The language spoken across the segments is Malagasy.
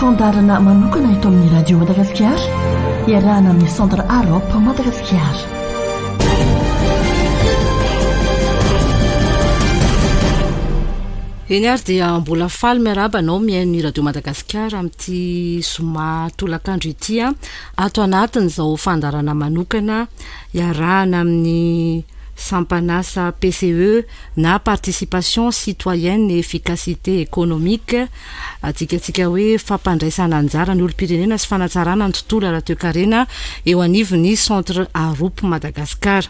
Fandaharana manokana eto amin'ny Radio Madagasikara, iarahana amin'ny Centre Arop Madagasikara. Eny ary dia mbola faly miarahaba anao mihaino ny Radio Madagasikara amin'ity zoma tolakandro ity ato anatin'izao fandaharana manokana iarahana amin'ny sampan'asa PCE na Participation Citoyenne et Efficacité Économique, adikatsika hoe fampandraisana anjara ny olom-pirenena sy fanatsarana ny tontolo ara-toekarena eo anivon'ny Centre Arup Madagascar.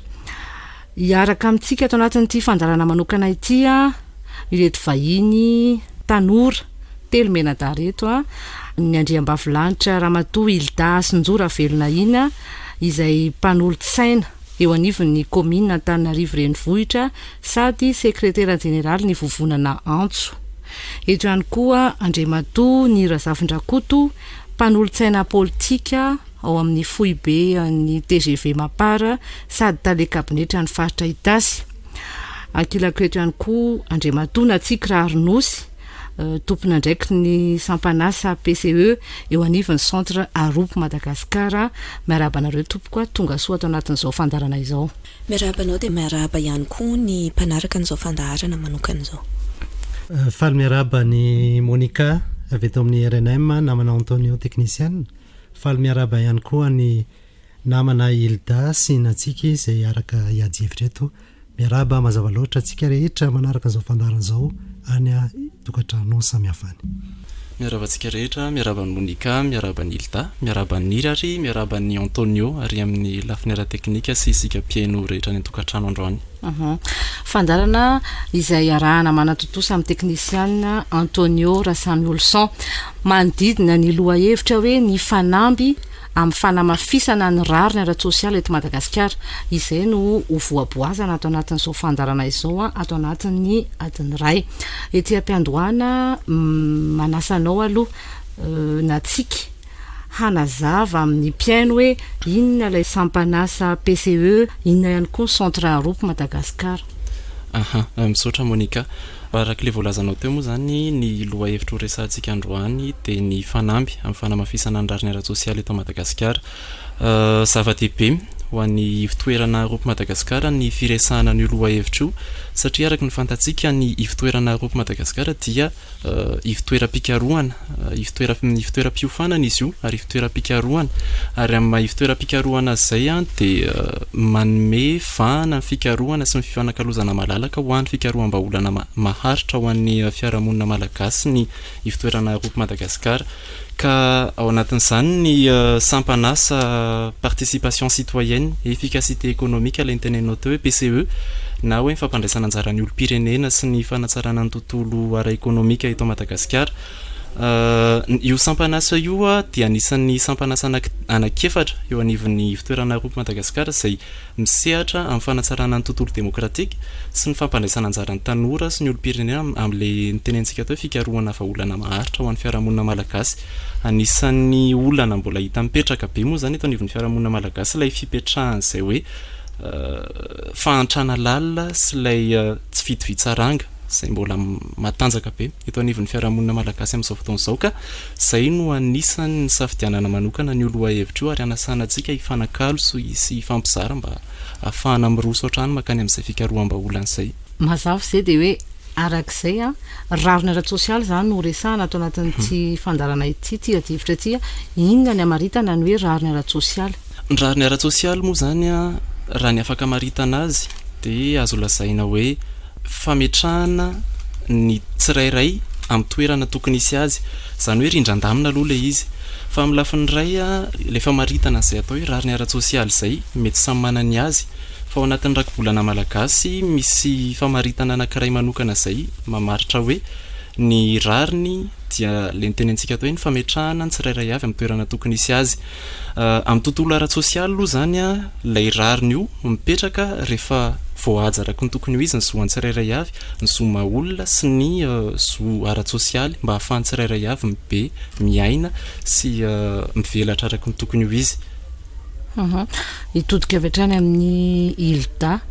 Hiaraka amintsika ato anatin'ity fandaharana manokana ity ireto vahiny tanora telo mianadahy ireto, ny andriambavilanitra Ramatoa Hilda Hasinjo Ravelonahina izay mpanolotsaina eo anivon'ny kaominina Antananarivo Renivohitra sady sekretera jeneralin'ny vovonana Antso. Eto ihany koa Andriamatoa Ny Razafindrakoto, mpanolotsaina politika ao amin'ny foiben'ny tgv Mapar sady tale kabinetran'ny faritra Itasy. Ankilako eto ihany koa Andriamatoa Natsiky Raharinosy, tompon'andraikitry ny sampan'asa PCE eo anivon'ny Centre Arup Madagascar. Miarahaba anareo tompoko a, tonga soa ato anatin'izao fandaharana izao. Miarahaba anao dia miarahaba ihany koa ny mpanaraka an'izao fandaharana manokana izao. Faly miarahaba an'i Monica avy eto amin'ny rnm, namana Antonio teknisiana. Faly miarahaba ihany koa an'i namana Hilda sy Natsiky izay hiaraka hiady hevitra eto. Miarahaba mazava loatra antsika rehetra manaraka izao fandaharana izao any tokantrano samihafa any. Miarahaba antsika rehetra, miarahaba an'i Monica, miarahaba an'i Hilda, miarahaba an'i Niry ary miarahaba an'i Antonio ary amin'ny lafiny ara-teknika sy isika mpihaino rehetra any an-tokantrano androany. Fandaharana izay iarahana manatontosa amin'ny teknisianina Antonio Rasamiolson. Manodidina ny lohahevitra hoe ny fanamby amin'ny fanamafisana ny rariny ara-tsosialy eto Madagasikara. Izay no ho voaboazana ato anatin'izao fandaharana izao ato anatin'ny adiny iray. Ety am-piandohana, manasa anao aloha Natsiky hanazava amin'ny mpihaino hoe inona ilay sampan'asa PCE, inona ihany koa ny Centre Arup Madagascar. Aha, misaotra Monica. Araka ilay voalazanao teo moa izany, ny lohahevitra horesahantsika androany dia ny fanamby amin'ny fanamafisana ny rariny ara-tsosialy eto Madagasikara. Zava-dehibe ho an'ny ivon-toerana Arup Madagascar ny firesahana an'io lohahevitra io satria araka ny fantatsika ny ivon-toerana Arup Madagascar dia ivon-toeram-pikarohana, ivon-toeram-piofanana izy io ary ivon-toeram-pikarohana ary amin'ny maha ivon-toeram-pikarohana azy izay dia manome vahana ny fikarohana sy ny fifanakalozana malalaka ho an'ny fikaroham-bahaolana maharitra ho an'ny fiarahamonina malagasy ny ivon-toerana Arup Madagascar. Ka ao anatin'izany ny sampan'asa participation citoyenne et efficacité économique ilay noteneninao teo hoe PCE na hoe ny fampandraisana anjara ny olom-pirenena sy ny fanatsarana ny tontolo ara-ekonomika eto Madagasikara. Io sampan'asa io dia anisan'ny sampan'asa anankiefatra eo anivon'ny ivontoerana Arup Madagasikara izay misehatra amin'ny fanatsarana ny tontolo demokratika sy ny fampandraisana anjara ny tanora sy ny olom-pirenena amin'ilay notenenintsika teo hoe fikarohana vahaolana maharitra ho an'ny fiarahamonina malagasy. Anisan'ny olana mbola hita mipetraka be moa izany eto anivon'ny fiarahamonina malagasy ilay fipetrahan'izay hoe fahantrana lalina sy ilay tsy fitovian-tsaranga izay mbola matanjaka be eto anivon'ny fiarahamonina malagasy amin'izao fotoana izao ka izay no anisan'ny nisafidianana manokana an'io lohahevitra io ary hanasana antsika hifanakalo sy hifampizara mba hahafahana miroso hatrany mankany amin'izay fikaroham-bahaolana izay. Mazava izay dia hoe araka izay an, rariny ara-tsosialy izany no resahana ato anatin'ity fandaharana ity, ity adihevitra ity, inona ny hamaritana ny hoe rariny ara-tsosialy? Ny rariny ara-tsosialy moa izany an, raha ny afaka hamaritana azy dia azo lazaina hoe fametrahana ny tsirairay amin'ny toerana tokony hisy azy, izany hoe rindran-damina aloha ilay izy. Fa amin'ny lafiny iray, ilay famaritana an'izay atao hoe rariny ara-tsosialy izay, mety samy manana ny azy, fa ao anatin'ny rakibolana malagasy misy famaritana anankiray manokana izay mamaritra hoe ny rariny dia ilay notenenintsika teo hoe ny fametrahana ny tsirairay avy amin'ny toerana tokony hisy azy. Amin'ny tontolo ara-tsosialy aloha izany ilay rariny io mipetraka rehefa voahaja araka ny tokony ho izy ny zo an'ny tsirairay avy, ny zo maha olona sy ny zo ara-tsosialy mba ahafahan'ny tsirairay avy mibe, miaina sy mivelatra araka ny tokony ho izy. Hitodika avy hatrany amin'i Hilda.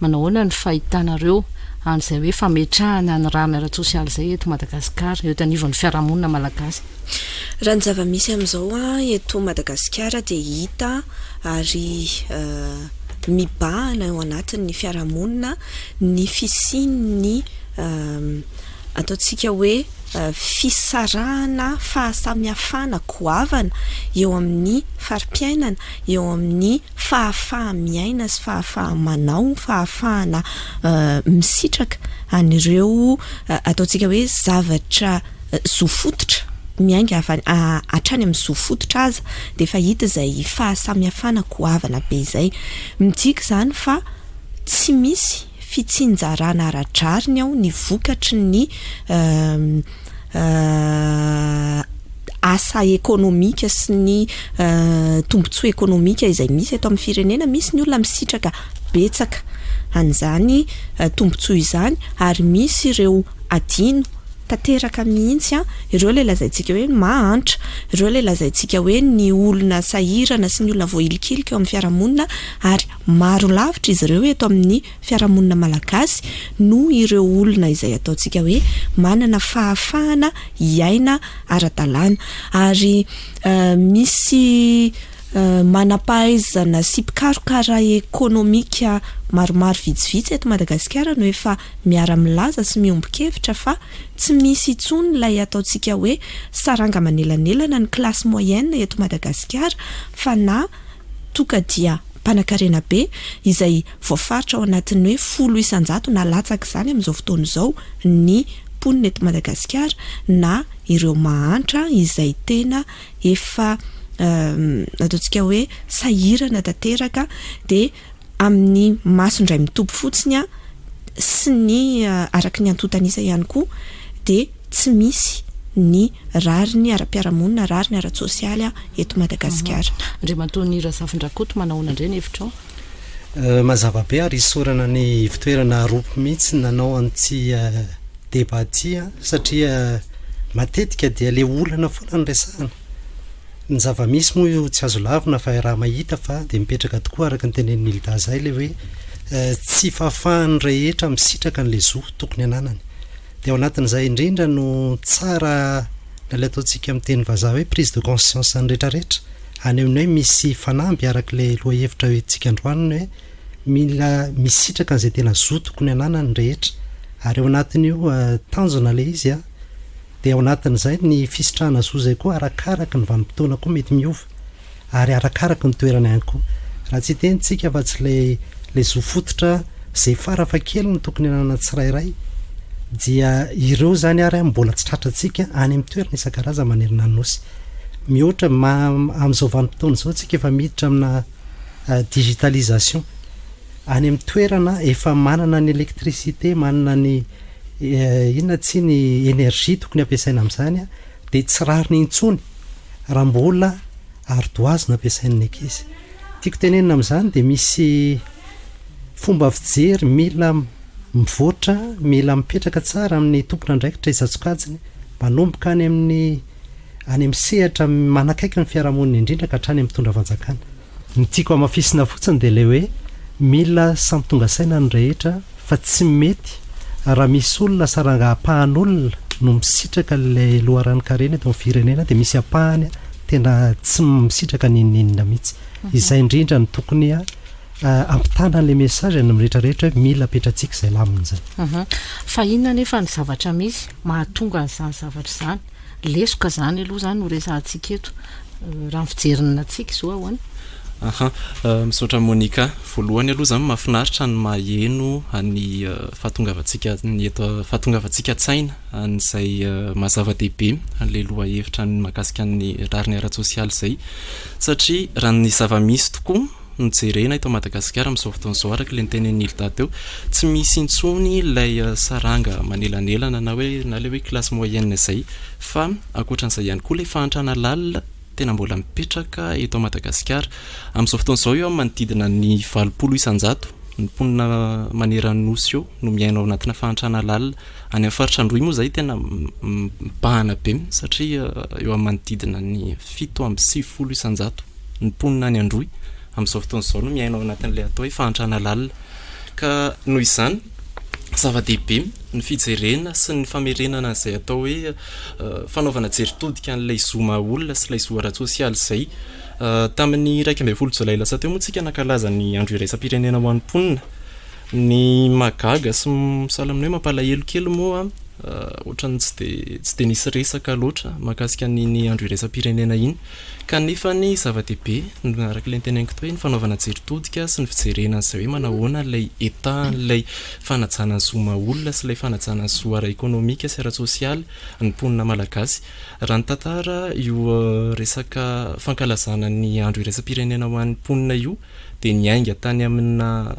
Manao ahoana ny fahitanareo? an'izay hoe fametrahana ny rariny ara-tsosialy izay eto Madagasikara, eto anivon'ny fiarahamonina malagasy? Raha ny zava-misy amin'izao eto Madagasikara dia hita ary mibahana eo anatin'ny fiarahamonina ny fisian'ny ataontsika hoe fisarahana fahasamihafana goavana eo amin'ny fari-piainana, eo amin'ny fahafaha-miaina sy fahafaha-manao, fahafahana misitraka an'ireo ataontsika hoe zavatra zo fototra, miainga avy hatrany amin'ny zo fototra aza dia efa hita izay fahasamihafana goavana be izay. Midika izany fa tsy misy fitsinjarana ara-drariny ao ny vokatry ny asa ekonomika sy ny tombontsoa ekonomika izay misy eto amin'ny firenena. Misy ny olona misitraka betsaka an'izany tombontsoa izany ary misy ireo adino tanteraka mihitsy, ireo ilay lazaintsika hoe mahantra, ireo ilay lazaintsika hoe ny olona sahirana sy ny olona voahilikilika eo amin'ny fiarahamonina ary maro lavitra izy ireo eto amin'ny fiarahamonina malagasy noho ireo olona izay ataontsika hoe manana fahafahana hiaina ara-dalàna ary misy manam-pahaizana sy mpikaroka ara-ekonomika maromaro vitsivitsy eto Madagasikara no efa miara-milaza sy miombon-kevitra fa tsy misy intsony ilay ataontsika hoe saranga manelanelana ny classe moyenne eto Madagasikara fa na toka dia mpanankarena be izay voafaritra ao anatin'ny hoe 10% na latsak'izany amin'izao fotoana izao ny mponina eto Madagasikara na ireo mahantra izay tena efa ataontsika hoe sahirana tanteraka dia amin'ny maso indray mitopy fotsiny sy ny araka ny antontan'isa ihany koa dia tsy misy ny rariny ara-piarahamonina, rariny ara-tsosialy eto Madagasikara. Andriamatoa Ny Razafindrakoto, manahoana indray ny hevitrao? Mazava be ary isaorana ny ivotoerana Aropo mihitsy nanao an'ity débat ity satria matetika dia le olana foana no resahana. Ny zava-misy moa io tsy azo lavina fa raha mahita fa dia mipetraka tokoa araka ny tenenin'i Hilda zay le hoe tsy fahafahan'ny rehetra misitraka an'le zo tokony ananany. Dia ao anatin'izay indrindra no tsara na ilay ataontsika amin'ny teny vazaha hoe prise de conscience ny rehetrarehetra haneho ny hoe misy fanamby araka ilay lohahevitra hoentintsika androany ny hoe mila misitraka an'izay tena zo tokony ananany ny rehetra ary ao anatin'io tanjona ilay izy a dia ao anatin'izay ny fisitrahana zo izay koa arakaraka ny vanim-potoana koa mety miova ary arakaraky ny toerana ihany koa. Raha tsy hiteny tsika fa tsy ilay ilay zo fototra izay farafahakeliny tokony hananana tsirairay dia ireo izany ary mbola tsy tratrantsika any amin'ny toerana isan-karazany manerana ny Nosy. Mihoatra amin'izao vanim-potoana izao tsika efa miditra amina digitalisation. Any amin'ny toerana efa manana ny électricité, manana ny inona tsy ny énergie tokony ampiasaina amin'izany dia tsy rariny intsony raha mbola ardoise no ampiasain'ny ankizy. Tiako tenenina amin'izany dia misy fomba fijery mila mivoatra, mila mipetraka tsara amin'ny tompon'andraikitra isan-tsokajiny, manomboka any amin'ny any amin'ny sehatra manakaiky ny fiarahamonina indrindra ka hatrany amin'ny mpitondra fanjakana. Ny tiako hamafisina fotsiny dia ilay hoe mila samy tonga saina ny rehetra fa tsy mety raha misy olona saranga ampahan'olona no misitraka ilay loharanon-karena eto amin'ny firenena dia misy ampahany tena tsy misitraka n'inon'inona mihitsy. Izay indrindra no tokony hampitana an'ilay message any amin'ny rehetra rehetra hoe mila apetratsika izay lamina izay. Fa inona anefa ny zavatra misy mahatonga an'izany zavatra izany? Lesoka izany aloha izany no resahantsika eto. Raha ny fijeriny antsika izao ahoana? Aha, misaotra Monica. Voalohany aloha izany mahafinaritra ny maheno ny fahatongavantsika ny eto fahatongavantsika an-tsaina an'izay maha zava-dehibe an'ilay lohahevitra ny mahakasika ny rariny ara-tsosialy izay satria raha ny zava-misy tokoa no jerena eto Madagasikara amin'izao fotoana izao araka ilay notenenin'i Hilda teo, tsy misy intsony ilay saranga manelanelana na hoe na ilay hoe classe moyenne izay fa ankoatran'izay ihany koa ilay fahantrana lalina tena mbola mipetraka eto Madagasikara. Amin'izao fotoana izao eo amin'ny manodidina ny 80% ny mponina maneran'ny Nosy eo no miaina ao anatina fahantrana lalina. Any amin'ny faritra Androy moa izay tena mibahana be satria eo amin'ny manodidina ny 97% ny mponina any Androy amin'izao fotoana izao no miaina ao anatin'ilay atao hoe fahantrana lalina. Ka noho izany, Zava-dehibe ny fijerena sy ny famerenana an'izay atao hoe fanaovana jery todika an'ilay zo maha olona sy ilay zo ara-tsosialy izay. Tamin'ny 11 jolay lasa teo moa tsika nankalaza ny andro iraisam-pirenena ho an'ny mponina. Ny mahagaga sy sahala amin'ny hoe mampalahelo kely moa ohatran'ny tsy dia tsy dia nisy resaka loatra mahakasika an'iny andro iraisam-pirenena iny. Kanefa ny zava-dehibe, araka ilay noteneniko teo hoe ny fanaovana jery todika sy ny fijerena an'izay hoe manahoana ilay état an'ilay fanajana ny zo maha olona sy ilay fanajana ny zo ara-ekonomika sy ara-tsosialy ny mponina malagasy. Raha ny tantara, io resaka fankalazana ny andro iraisam-pirenena ho an'ny mponina io dia niainga tany amina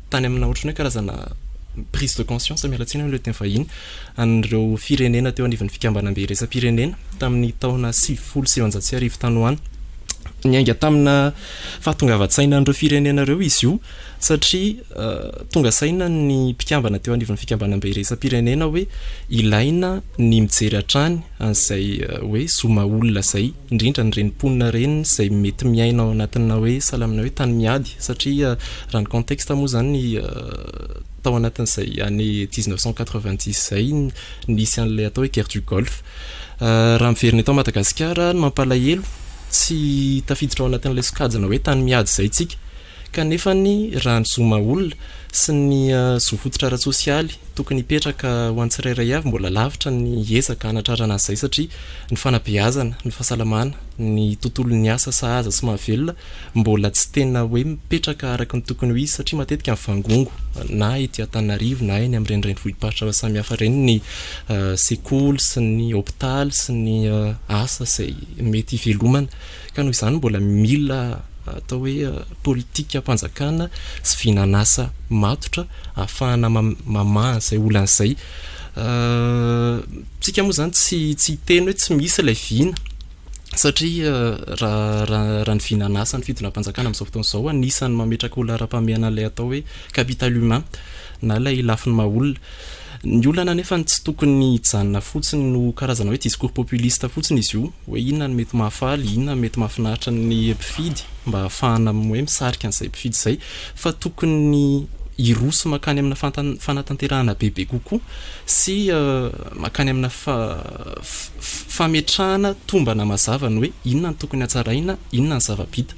tany amina ohatran'ny hoe karazana prise de conscience, miala tsiny amin'ilay teny vahiny, an'ireo firenena teo anivon'ny fikambanambe iraisam-pirenena tamin'ny taona 1990 tany ho any. Niainga tamina fahatongavan-tsaina an'ireo firenena ireo izy io satria tonga saina ny mpikambana teo anivon'ny fikambanambe iraisam-pirenena hoe ilaina ny mijery hatrany an'izay hoe zo maha olona izay, indrindra an'ireny mponina ireny izay mety miaina ao anatina hoe sahala amina hoe tany miady satria raha ny contexte moa izany tao anatin'izay année 1990 izay nisy an'ilay atao hoe guerre du Golfe. Raha miverina eto Madagasikara, ny mampalahelo tsy tafiditra ao anatin'ilay sokajina hoe tany miady izay isika. Kanefa ny raha ny zo maha olona sy ny zo fototra ara-tsosialy tokony hipetraka ho an'ny tsirairay avy mbola lavitra ny ezaka hanatrarana an'izay satria ny fanabeazana, ny fahasalamana, ny tontolon'ny asa sahaza sy mahavelona mbola tsy tena hoe mipetraka araka ny tokony ho izy satria matetika mivangongo na ety Antananarivo na eny amin'ireny renivohi-paritra samihafa ireny ny sekoly sy ny hopitaly sy ny asa izay mety hivelomana ka noho izany mbola mila atao hoe politikam-panjakana sy vinan'asa matotra ahafahana mamaha an'izay olana izay. Tsika moa izany tsy tsy hiteny hoe tsy misy ilay vina satria raha raha raha ny vinan'asa ny fitondram-panjakana amin'izao fotoana izao anisan'ny mametraka ho laharam-pahamehana ilay atao hoe capital humain na ilay lafiny maha olona. Ny olana anefa tsy tokony hijanona fotsiny ho karazana hoe discours populiste fotsiny izy io, hoe inona no mety mahafaly, inona no mety mahafinaritra ny mpifidy mba hahafahana hoe misarika an'izay mpifidy izay, fa tokony hiroso mankany amina fanatanterahana bebe kokoa sy mankany amina fametrahana tombana mazava ny hoe inona no tokony hatsaraina, inona ny zava-bita.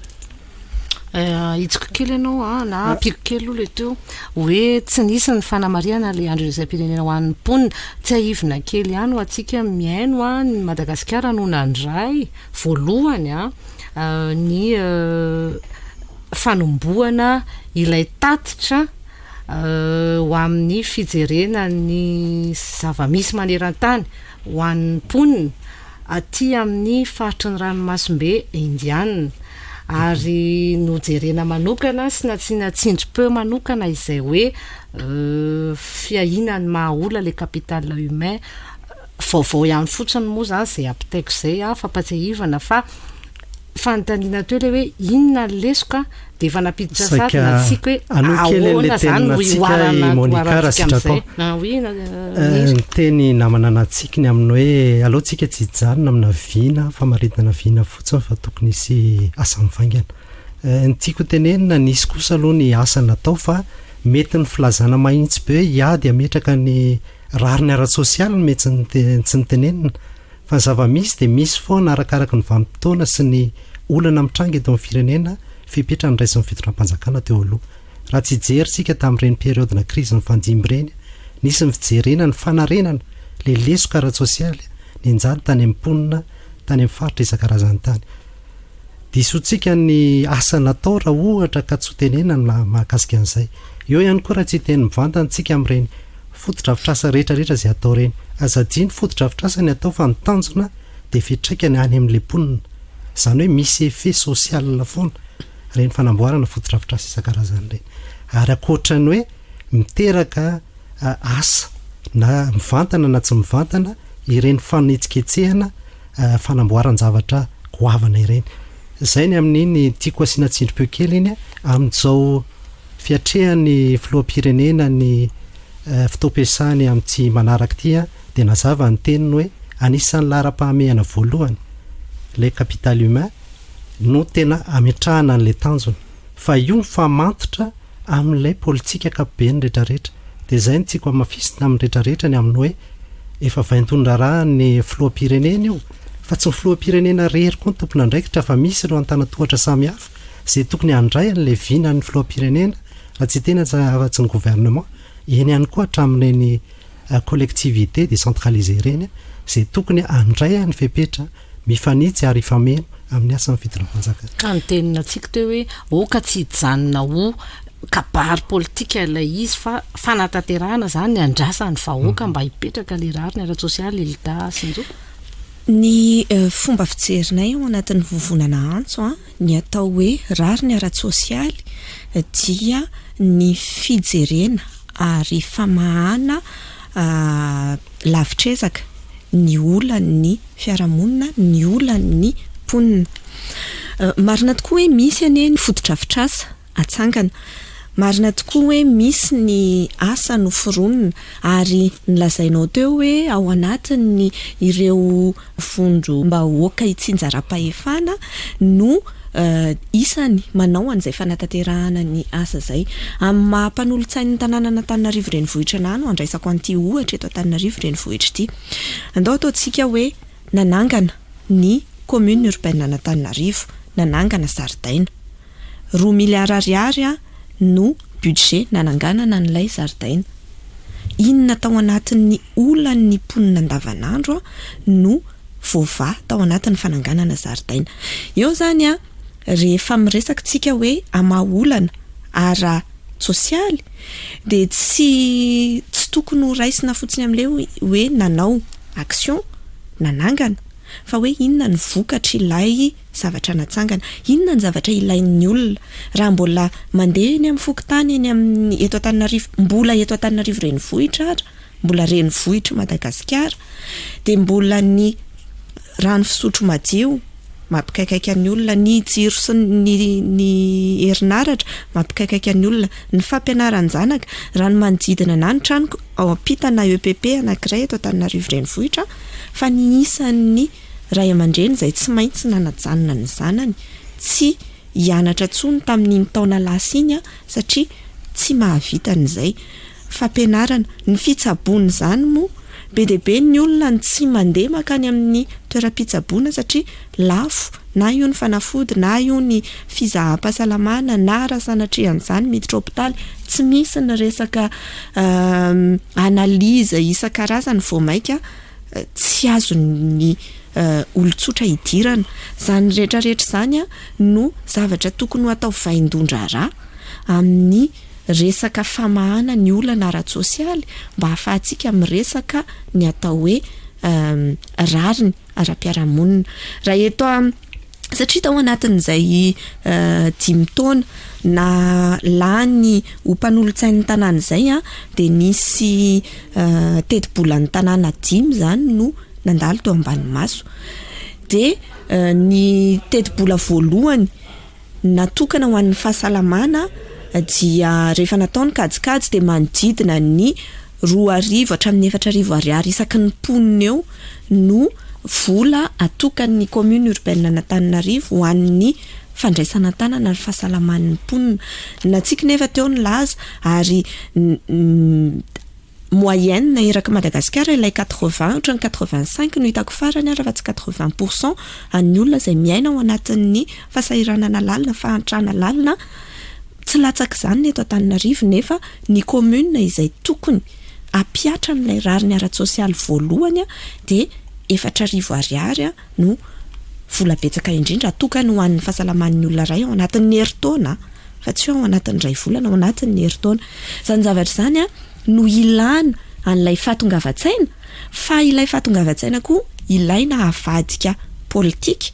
Ahitsiko kely ianao an, na ampiako kely aloha ilay teo hoe tsy nisy ny fanamarihana ilay andro iraisam-pirenena ho an'ny mponina. Tsiahivina kely ihany ho antsika mihaino an, ny Madagasikara no nandray voalohany an ny fanombohana ilay tatitra ho amin'ny fijerena ny zava-misy maneran-tany ho an'ny mponina aty amin'ny faritry ny ranomasimbe Indiana ary nojerena manokana sy nasiana tsindrim-peo manokana izay hoe fiahiana ny maha olona ilay capital humain. Vaovao ihany fotsiny moa izany izay ampitaiko izay fampatsiahivana fa fanontaniana teo ilay hoe inona ny lesoka dia efa nampiditra sady natsika hoe ahoana izany no hihoarana hihoarantsika amin'izay. Ah oui, Ny teny namana natsiky ny amin'ny hoe aleo tsika tsy hijanona amina vina famaritana vina fotsiny fa tokony hisy asa mivaingana. Ny tiako hotenenina nisy kosa aloha ny asa natao fa mety ny filazana mahitsy be hoe hiady hametraka ny rariny ara-tsosialy no mety tsy nitenenina Fa ny zava-misy dia misy foana arakaraky ny vanim-potoana sy ny olana mitranga eto amin'ny firenena fepetra noraisin'ny fitondram-panjakana teo aloha. Raha tsy hijery isika tamin'ireny période-na crise nifandimby ireny, nisy ny fijerena ny fanarenana ilay lesoka ara-tsosialy nianjady tany amin'ny mponina tany amin'ny faritra isan-karazany tany. Disoantsika ny asa natao raha ohatra ka tsy ho tenenina ny mahakasika an'izay. Eo ihany koa raha tsy hiteny mivantana tsika amin'ireny fotodrafitrasa rehetra rehetra izay atao ireny. Aza adino fotodrafitrasa ny atao fa ny tanjona dia fiantraikany any amin'ilay mponina. Izany hoe misy effet social foana ireny fanamboarana fotodrafitrasa isan-karazany ireny. Ary ankoatra ny hoe miteraka asa na mivantana na tsy mivantana ireny fanetsiketsehana fanamboaran-javatra goavana ireny. Izay ny amin'iny tiako asiana tsindrim-peo kely iny amin'izao fiatrehan'ny filoham-pirenena ny fotoam-piasany amin'ity manaraka ity dia nazava ny teniny hoe anisan'ny laharam-pahamehana voalohany ilay capital humain no tena ametrahana an'ilay tanjona fa io mifamatotra amin'ilay politika ankapobeny rehetrarehetra. Dia izay no tiako hamafisina amin'ny rehetrarehetra ny amin'ny hoe efa vaintoan-draharahan'ny filoham-pirenena io fa tsy ny filoham-pirenena irery koa no tompon'andraikitra fa misy ireo antanan-tohatra samihafa izay tokony handray an'ilay vinan'ny filoham-pirenena raha tsy hiteny afa-tsy ny gouvernement, eny ihany koa hatramin'ireny collectivités décentralisées ireny izay tokony handray ny fepetra mifanitsy ary hifameno amin'ny asan'ny fitondram-panjakana. Ka nitenina antsika teo hoe aoka tsy hijanona ho kabary politika ilay izy fa fanatanterahana izany ny andrasan'ny vahoaka mba hipetraka ilay rariny ara-tsosialy Hilda Sinjo. Ny fomba fijerinay ao anatin'ny vovonana antso, ny atao hoe rariny ara-tsosialy dia ny fijerena ary famahana lavitr'ezaka ny olan'ny fiarahamonina, ny olan'ny mponina. Marina tokoa hoe misy anie ny fotodrafitrasa atsangana, marina tokoa hoe misy ny asa noforonina ary nolazainao teo hoe ao anatin'ny ireo vondrom-bahoaka itsinjaram-pahefana no isany manao an'izay fanatanterahana ny asa izay. Amin'ny maha mpanolotsain'ny tanànan'Antananarivo Renivohitra anà no andraisako an'ity ohatra eto Antananarivo Renivohitra ity. Andao ataontsika hoe nanangana ny commune urbaine an'Antananarivo, nanangana zaridaina. Roa miliara ariary no budget nananganana an'ilay zaridaina. Inona tao anatin'ny olan'ny mponina andavanandro no voavaha tao anatin'ny fananganana zaridaina? Eo izany rehefa miresaka tsika hoe hamaha olana ara-tsosialy dia tsy tsy tokony ho raisina fotsiny amin'ilay hoe nanao action nanangana fa hoe inona ny vokatr'ilay zavatra natsangana. Inona ny zavatra ilain'ny olona? Raha mbola mandeha eny amin'ny fokontany eny amin'ny eto Antananarivo, mbola eto Antananarivo renivohitra ara, mbola renivohitr'i Madagasikara, dia mbola ny rano fisotro madio mampikaikaika ny olona, ny jiro sy ny ny herinaratra mampikaikaika ny olona, ny fampianaran-janaka, raha ny manodidina na ny tranoko ao ampitana EPP anankiray eto Antananarivo renivohitra fa ny isan'ny ray aman-dreny izay tsy maintsy nanajanona ny zanany tsy hianatra intsony tamin'iny taona lasa iny satria tsy mahavita an'izay fampianarana. Ny fitsaboana izany moa, be dia be ny olona no tsy mandeha mankany amin'ny toeram-pitsaboana satria lafo na io ny fanafody na io ny fizaham-pahasalamana na raha sanatria an'izany miditra hopitaly, tsy misy ny resaka analyse isan-karazany vao mainka tsy azon'ny olon-tsotra idirana. Izany rehetra rehetra izany no zavatra tokony ho atao vaindohan-draharaha amin'ny resaka famahana ny olana ara-tsosialy mba hahafahantsika miresaka ny atao hoe rariny ara-piarahamonina. Raha eto satria tao anatin'izay dimy taona na lany ho mpanolotsain'ny tanàna izay dia nisy tetibolan'ny tanàna dimy izany no nandalo teo ambany maso. Dia ny tetibola voalohany natokana ho an'ny fahasalamana dia rehefa natao ny kajikajy dia manodidina ny 2000 hatramin'ny 4000 ariary isaky ny mponina eo no vola atokan'ny commune urbaine an'Antananarivo ho an'ny fandraisana an-tanana ny fahasalaman'ny mponina. Natsiky nefa teo ny laza ary moyenne erak'i Madagasikara ilay quatre-vingt ohatran'ny quatre-vingt-cinq no hitako farany ary fa tsy quatre-vingt pour cent an'ny olona izay miaina ao anatin'ny fahasahiranana lalina, fahantrana lalina, tsy latsak'izany ny eto Antananarivo nefa ny commune izay tokony hampihatra an'ilay rariny ara-tsosialy voalohany dia 4000 ariary no vola betsaka indrindra atokany ho an'ny fahasalaman'ny olona iray ao anatin'ny herintaona fa tsy hoe ao anatin'ny iray volana, ao anatin'ny herintaona. Izany zavatra izany no ilana an'ilay fahatongavan-tsaina fa ilay fahatongavan-tsaina koa ilaina havadika politika,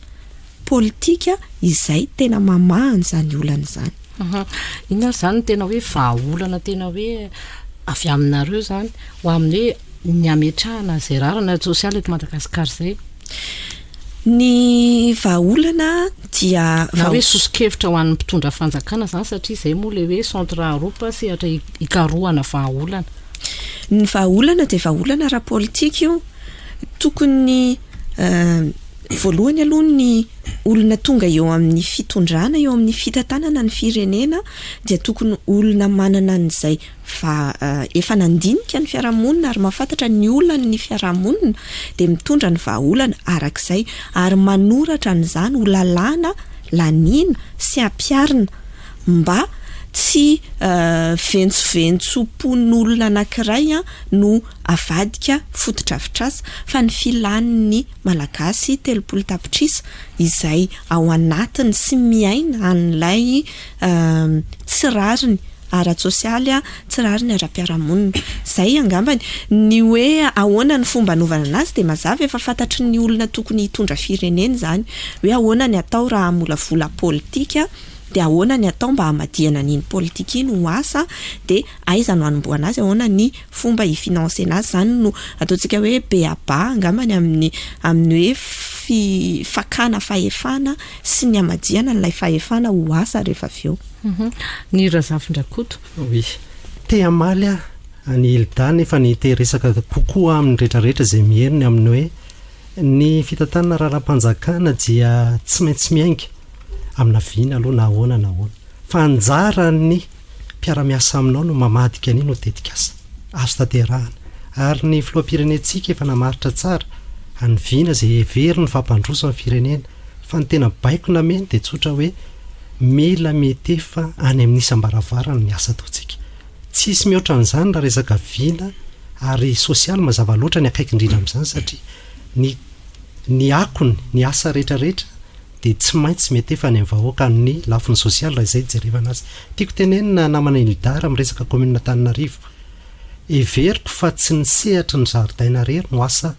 politika izay tena mamaha an'izany olana izany. Inona ary izany no tena hoe vahaolana tena hoe avy aminareo izany ho amin'ny hoe ny hametrahana izay rariny ara-tsosialy eto Madagasikara izay? Ny vahaolana dia. Na hoe soso-kevitra ho an'ny mpitondra fanjakana izany satria izay moa ilay hoe centre Aropa sehatra hikarohana vahaolana. Ny vahaolana dia vahaolana ara-politika io. Tokony voalohany aloha ny. olona tonga eo amin'ny fitondrana, eo amin'ny fitantanana ny firenena dia tokony olona manana an'izay va efa nandinika ny fiarahamonina ary mahafantatra ny olan'ny fiarahamonina dia mitondra ny vahaolana arak'izay ary manoratra an'izany ho lalàna laniana sy ampiharina mba tsy ventsoventsom-pon'olona anankiray no avadika fotodrafitrasa fa ny filan'ny Malagasy 30 tapitrisa izay ao anatiny sy miaina an'ilay tsy rariny ara-tsosialy, tsy rariny ara-piarahamonina. Izay angambany. Ny hoe ahoana ny fomba anaovana anazy dia mazava, efa fantatry ny olona tokony hitondra firenena izany. Hoe ahoana ny atao raha hamolavola politika, dia ahoana ny atao mba hamadihana an'iny politika iny ho asa, dia aiza no hanombohana azy, ahoana ny fomba hi-financer-na azy. Izany no ataontsika hoe b.a-ba angambany amin'ny amin'ny hoe fi- fakana fahefana sy ny hamadihana an'ilay fahefana ho asa rehefa avy eo. Ny Razafindrakoto. Oui. Te hamaly aho an'i Hilda nefa ny te hiresaka kokoa aho amin'ny rehetrarehetra izay mihaino ny amin'ny hoe ny fitantanana raharaham-panjakana dia tsy maintsy miainga amina vina aloha na ahoana na ahoana. Fa anjaran'ny mpiara-miasa aminao no mamadika an'iny ho tetikasa azo tanterahana. Ary ny filoham-pirenentsika efa namaritra tsara ny vina izay heveriny fa hampandroso ny firenena. Fa ny tena baiko nameny dia tsotra hoe mila mitefa any amin'ny isam-baravarana ny asa ataontsika. Tsisy mihoatra an'izany raha resaka vina ary sosialy mazava loatra ny akaiky indrindra amin'izany satria ny ny akony, ny asa rehetra rehetra dia tsy maintsy mietefa any amin'ny vahoaka amin'ny lafiny sosialy raha izay jerevana azy. Tiako tenenina namana Hilda raha miresaka commune Antananarivo. Heveriko fa tsy ny sehatry ny zaridaina irery no asa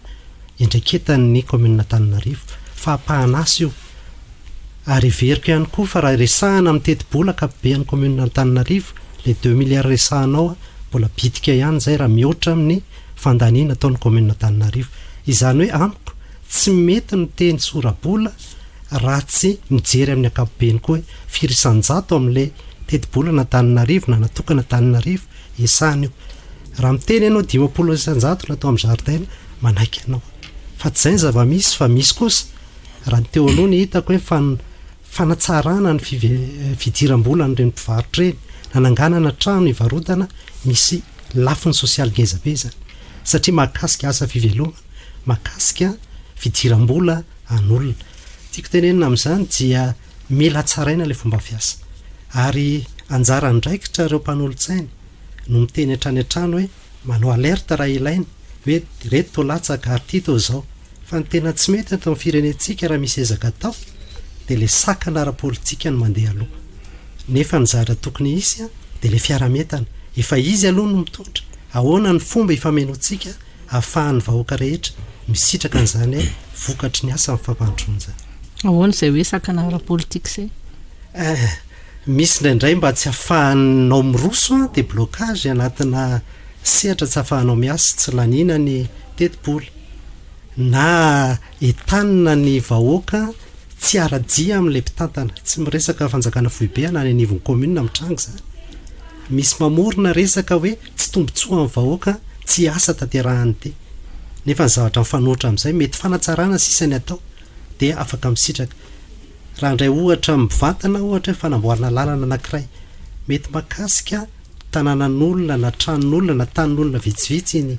iandraiketan'ny commune Antananarivo fa ampahan'asa io. Ary heveriko ihany koa fa raha resahana amin'ny tetibola ankapobean'ny commune Antananarivo, ilay deux milliards resahanao mbola bitika ihany izay raha mihoatra amin'ny fandaniana ataon'ny commune Antananarivo. Izany hoe amiko tsy mety ny teny sora-bola raha tsy mijery amin'ny ankapobeny koa hoe firy isan-jato amin'ilay tetibolan'Antananarivo na natokana Antananarivo esana io. Raha miteny ianao 50% natao amin'ny zaridaina, manaiky anao. Fa tsy izay ny zava-misy fa misy kosa, raha ny teo aloha ny hitako hoe fan- fanatsarana ny five- fidiram-bolan'ireny mpivarotra ireny, nananganana trano hivarotana misy lafiny sosialy ngeza be izany. Satria mahakasika asa fivelomana, mahakasika fidiram-bola an'olona. Tiako tenenina amin'izany dia mila hatsaraina ilay fomba fiasa. Ary anjara andraikitra ireo mpanolotsaina no miteny hatrany hatrany hoe manao alerte raha ilaina hoe ireto toa latsaka ary ity toa izao. Fa ny tena tsy mety eto amin'ny firenentsika raha misy ezaka atao dia ilay sakana ara-politika no mandeha aloha. Nefa ny zavatra tokony hisy dia ilay fiaraha-mientana. Efa izy aloha no mitondra. Ahoana ny fomba hifamenoantsika ahafahan'ny vahoaka rehetra misitraka an'izany hoe vokatry ny asa ny fampandrosoana izany? Ahoana izay hoe sakana ara-politika izay? Eh, misy indraindray mba tsy ahafahanao miroso an, dia blocage anatina sehatra tsy ahafahanao miasa, tsy laniana ny tetibola, na entanina ny vahoaka tsy hiara-dia amin'ilay mpitantana, tsy miresaka fanjakana foibe na any anivon'ny commune mitranga izany, misy mamorona resaka hoe tsy tombotsoan'ny vahoaka tsy asa tanterahany ity, nefa ny zavatra mifanohitra amin'izay mety fanatsarana sisa ny atao dia afaka misitraka. Raha handray ohatra mivantana ohatra hoe fanamboarana lalana anankiray, mety mahakasika tanànan'olona na tranon'olona na tanin'olona vitsivitsy iny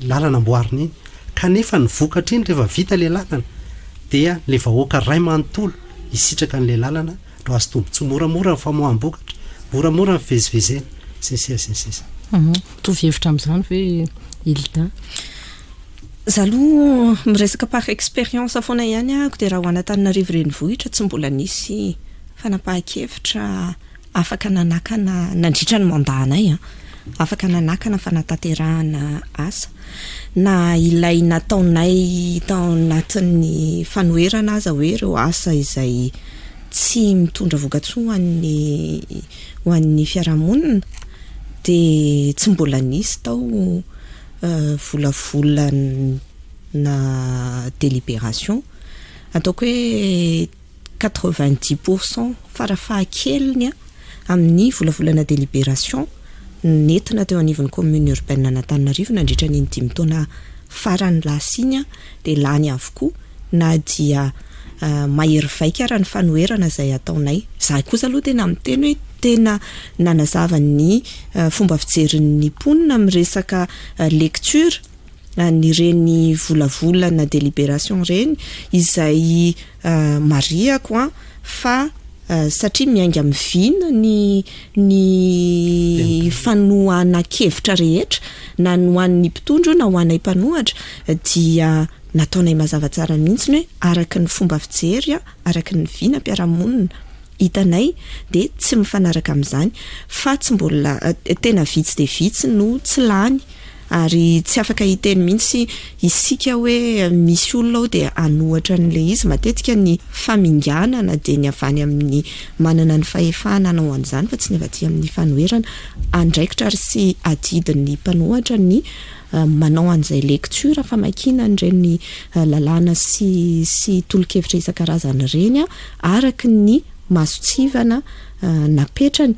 lalana amboarina iny, kanefa ny vokatra iny rehefa vita ilay lalana dia ilay vahoaka ray manontolo hisitraka an'ilay lalana no azo tombontsoa, moramora ny famoaham-bokatra, moramora ny fivezivezena, sy ny sisa sy ny sisa. Mitovy hevitra amin'izany ve Hilda? Za aloha miresaka par expérience foana ihany ahako dia raha ho an'Antananarivo renivohitra tsy mbola nisy fanapahan-kevitra afaka nanakana nandritra ny mandat anay an, afaka nanakana fanatanterahana asa na ilay nataonay tao anatin'ny fanoherana aza hoe ireo asa izay tsy mitondra vokatsoa ho an'ny ho an'ny fiarahamonina dia tsy mbola nisy tao volavolana délibération ataoko hoe 90 % farafahakeliny amin'ny volavolana délibération nentina teo anivon'ny commune urbaine an'Antananarivo nandritra n'iny 5 taona farany lasa iny dia lany avokoa na dia. mahery vaika ara ny fanoherana izay ataonay. Izahay kosa aloha tena miteny hoe tena nanazava ny fomba fijerin'ny mponina amin'ny resaka lecture an'ireny volavolana délibération ireny izay marihako an fa satria miainga amin'ny vina ny ny fanohanan-kevitra rehetra na ny ho an'ny mpitondra io na ho anay mpanohatra dia nataonay mazava tsara mihitsy ny hoe araka ny fomba fijery, araka ny vinam-piarahamonina hitanay dia tsy mifanaraka amin'izany fa tsy mbola tena vitsy dia vitsy no tsy lany ary tsy afaka hiteny mihitsy isika hoe misy olona ao dia hanohatra an'ilay izy. Matetika ny faminganana dia ny avy any amin'ny manana ny fahefana hanao an'izany fa tsy ny avy aty amin'ny fanoherana. Andraikitra ary sy adidin'ny mpanohatra ny manao an'izay lecture, famakiana an'ireny lalàna sy sy tolo-kevitra isan-karazany ireny araka ny mason-tsivana napetrany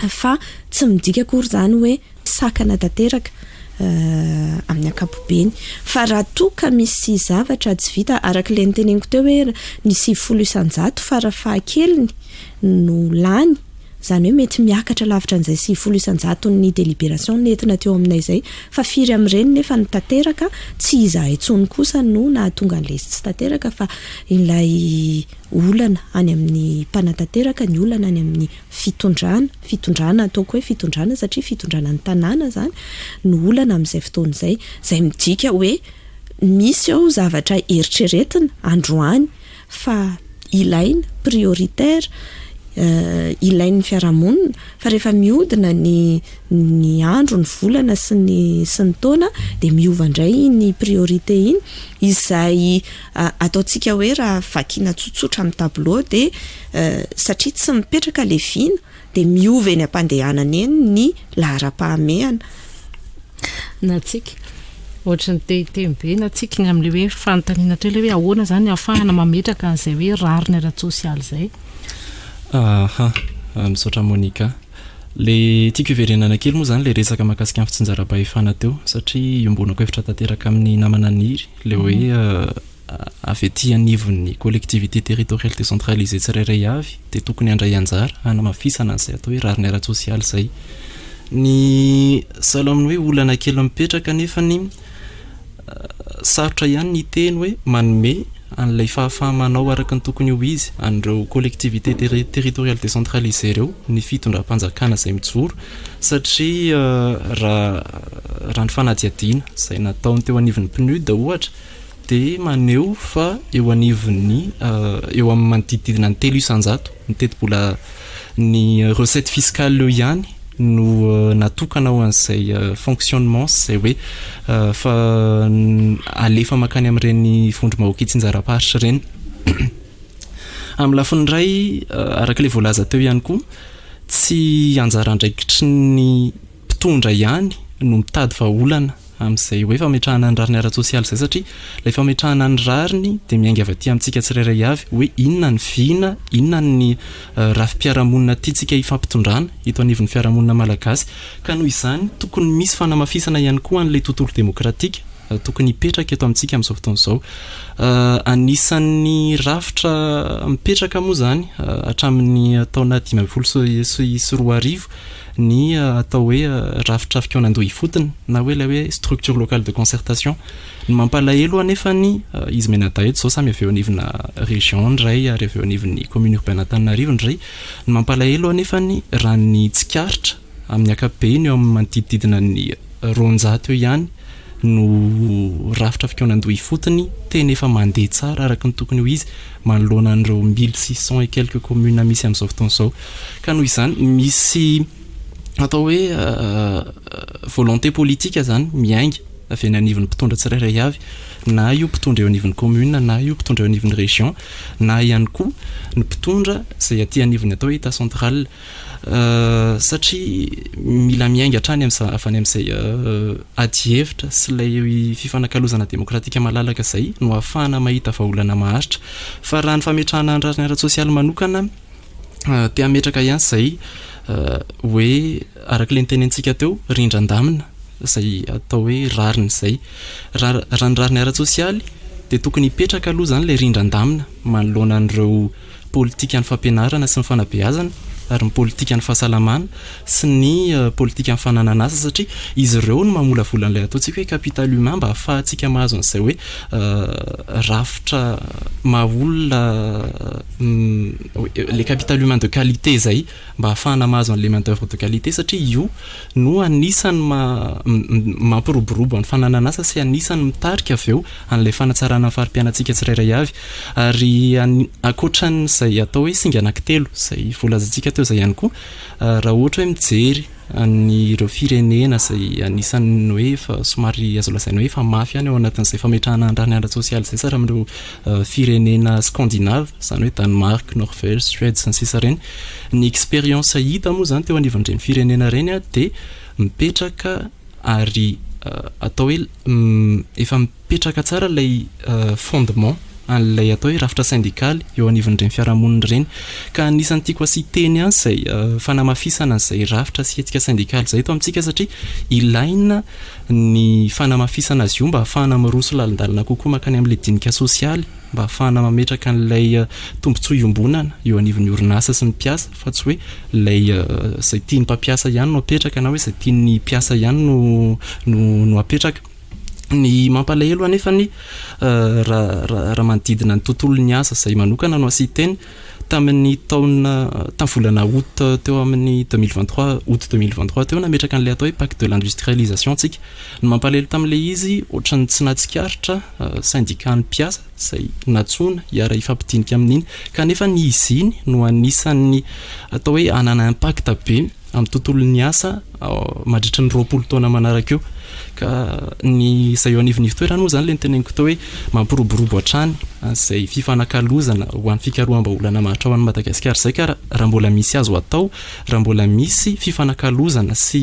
fa tsy midika akory izany hoe sakana tanteraka amin'ny ankapobeny fa raha toa ka misy zavatra tsy vita araka ilay noteneniko teo hoe ny 90% fara fahakeliny no lany Izany hoe mety miakatra lavitra an'izay 90 isan-jaton'ny délibération nentina teo aminay izay. Fa firy amin'ireny nefa no tanteraka? Tsy izahay intsony kosa no nahatonga an'ilay izy tsy tanteraka fa ilay olana any amin'ny mpanatanteraka, ny olana any amin'ny fitondrana, fitondrana ataoko hoe fitondrana satria fitondrana ny tanàna izany no olana amin'izay fotoana izay. Izay midika hoe misy ao zavatra eritreretina androany fa ilaina, prioritaire, ilain'ny fiarahamonina fa rehefa mihodina ny ny andro, ny volana sy ny sy ny taona dia miova indray iny priorité iny izay ataontsika hoe raha vakiana tsotsotra amin'ny tableau dia satria tsy mipetraka ilay vina dia miova eny am-pandehanana eny ny laharam-pahamehana. Natsiky. Ohatry ny te hiteny be Natsiky ny amin'ilay hoe fanontaniana teo ilay hoe ahoana izany no ahafahana mametraka an'izay hoe rariny ara-tsosialy izay? Aha, misaotra Monica. Le tiako hiverenana kely moa izany le resaka mahakasika ny fitsinjaram-pahefana teo satria iombonako hevitra tanteraka amin'ny namana Niry le hoe avy aty anivon'ny collectivité territoriale décentralisée tsirairay avy dia tokony handray anjara hanamafisana an'izay atao hoe rariny ara-tsosialy izay. Ny sahala amin'ny hoe olana kely mipetraka anefa ny sarotra ihany ny hiteny hoe manome an'ilay fahafaha-manao araka ny tokony ho izy an'ireo collectivité territoriale décentralisée ireo ny fitondram-panjakana izay mijoro satria raha raha ny fanadihadiana izay nataony teo anivon'ny PNUD ohatra dia maneho fa eo anivon'ny eo amin'ny manodidididina ny 3% ny tetibola ny recette fiscale eo ihany no natokana ho an'izay fonctionnement sy izay hoe fa alefa mankany amin'ireny vondrom-bahoaka itsinjaram-paritra ireny. Amin'ny lafiny iray, araka ilay voalaza teo ihany koa, tsy anjara andraikitry ny mpitondra ihany no mitady vahaolana amin'izay hoe fametrahana ny rariny ara-tsosialy izay satria ilay fametrahana ny rariny dia miainga avy aty amintsika tsirairay avy hoe inona ny vina, inona ny rafi-piarahamonina tiantsika hifampitondrana eto anivon'ny fiarahamonina malagasy ka noho izany tokony misy fanamafisana ihany koa an'ilay tontolo demokratika tokony hipetraka eto amintsika amin'izao fotoana izao. Anisan'ny rafitra mipetraka moa izany hatramin'ny taona 2015 ny atao hoe rafitra fikaonandoha ifotony na hoe ilay hoe structure locale de concertation. Ny mampalahelo anefany izy mianadahy eto izao samy avy eo anivona région ny iray ary avy eo anivon'ny commune urbaine Antananarivo ny iray. Ny mampalahelo anefany raha ny tsikaritra amin'ny ankapobeny eo amin'ny manodidididina ny 200 eo ihany no rafitra fikaonandoha ifotony tena efa mandeha tsara araka ny tokony ho izy manoloana an'ireo 1600 et quelques communes misy amin'izao fotoana izao. Ka noho izany misy atao hoe volonté politique izany miainga avy eny anivon'ny mpitondra tsirairay avy, na io mpitondra eo anivon'ny commune na io mpitondra eo anivon'ny région na ihany koa ny mpitondra izay aty anivon'ny atao hoe état central. Satria mila miainga hatrany amin'izay avy any amin'izay adihevitra sy ilay fifanakalozana demokratika malalaka izay no ahafahana mahita vahaolana maharitra. Fa raha ny fametrahana ny rariny ara-tsosialy manokana, te hametraka ihany izay hoe araka ilay notenenintsika teo, rindran-damina izay atao hoe rariny izay. Raha ny rariny ara-tsosialy. dia tokony hipetraka aloha izany ilay rindran-damina manoloana an'ireo politikan'ny fampianarana sy ny fanabeazana ary ny politikan'ny fahasalamana sy ny politikan'ny fananana asa satria izy ireo no mamolavola an'ilay ataontsika hoe capital humain mba hahafahantsika mahazo an'izay hoe rafitra maha olona le capital humain de qualité izay mba hahafahana mahazo an'ilay main d'oeuvre de qualité satria io no anisan'ny mampiroborobo ny fananana asa sy anisan'ny mitarika avy eo an'ilay fanatsarana ny fari-piainantsika tsirairay avy. Ary ankoatran'izay atao hoe singa anankitelo izay voalazantsika teo izay ihany koa, raha ohatra hoe mijery an'ireo firenena izay anisan'ny hoe efa somary azo lazaina hoe efa mafy ihany ao anatin'izay fametrahana ny rariny ara-tsosialy izay sary amin'ireo firenena scandinave, izany hoe Danemark, Norvège, Suède sy ny sisa ireny. Ny expérience hita moa izany teo anivon'ireny firenena ireny dia mipetraka ary atao hoe efa mipetraka tsara ilay fondement an'ilay atao hoe rafitra sendikaly eo anivon'ireny fiarahamonina ireny. Ka anisan'ny tiako asian-teny ihany izay fanamafisana an'izay rafitra sy hetsika sendikaly izay eto amintsika satria ilaina ny fanamafisana azy io mba hahafahana miroso lalindalina kokoa mankany amin'ilay dinika sosialy mba hahafahana mametraka an'ilay tombontsoa iombonana eo anivon'ny orinasa sy ny mpiasa fa tsy hoe ilay izay tian'ny mpampiasa ihany no apetraka na hoe izay tian'ny mpiasa ihany no no no apetraka. Ny mampalahelo anefa ny raha raha manodidina ny tontolon'ny asa izay manokana no asian-teny, tamin'ny taona tamin'ny volana août teo amin'ny 2023 août 2023 teo nametraka an'ilay atao hoe pacte de l'industrialisation tsika. Ny mampalahelo tamin'ilay izy ohatran'ny tsy nahatsikaritra syndicat-n'ny mpiasa izay nantsoina hiara-hifampidinika amin'iny kanefa ny izy iny no anisan'ny atao hoe hanana impact be amin'ny tontolon'ny asa mandritry ny 20 taona manaraka eo. Ka ny izay eo anivon'ny ivon-toerana moa izany ilay noteneniko teo hoe mampiroborobo hatrany an'izay fifanakalozana ho an'ny fikaroham-bahaolana maharitra ho an'i Madagasikara izay ka raha mbola misy azo atao, raha mbola misy fifanakalozana sy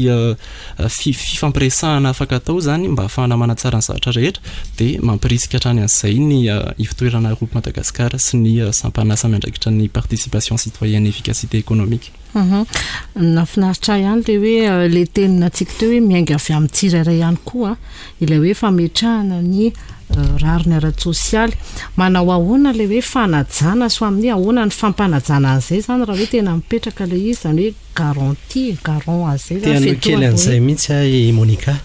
fifampiresahana afaka atao izany mba hahafahana manatsara ny zavatra rehetra dia mampirisika hatrany an'izay ny ivon-toerana Arup Madagascar sy ny sampan'asa miandraikitra ny participation citoyenne efficacité économique. Nahafinaritra ahy ihany ilay hoe ilay teny natsipy teo hoe miainga avy amin'ny tsirairay ihany koa ilay hoe fametrahana ny rariny ara-tsosialy. Manao ahoana ilay hoe fanajana sy amin'ny ahoana ny fampanajana an'izay izany raha hoe tena mipetraka ilay izy, izany hoe garantie, garant an'izay izany. Te hanohy kely an'izay mihitsy aho i Monica.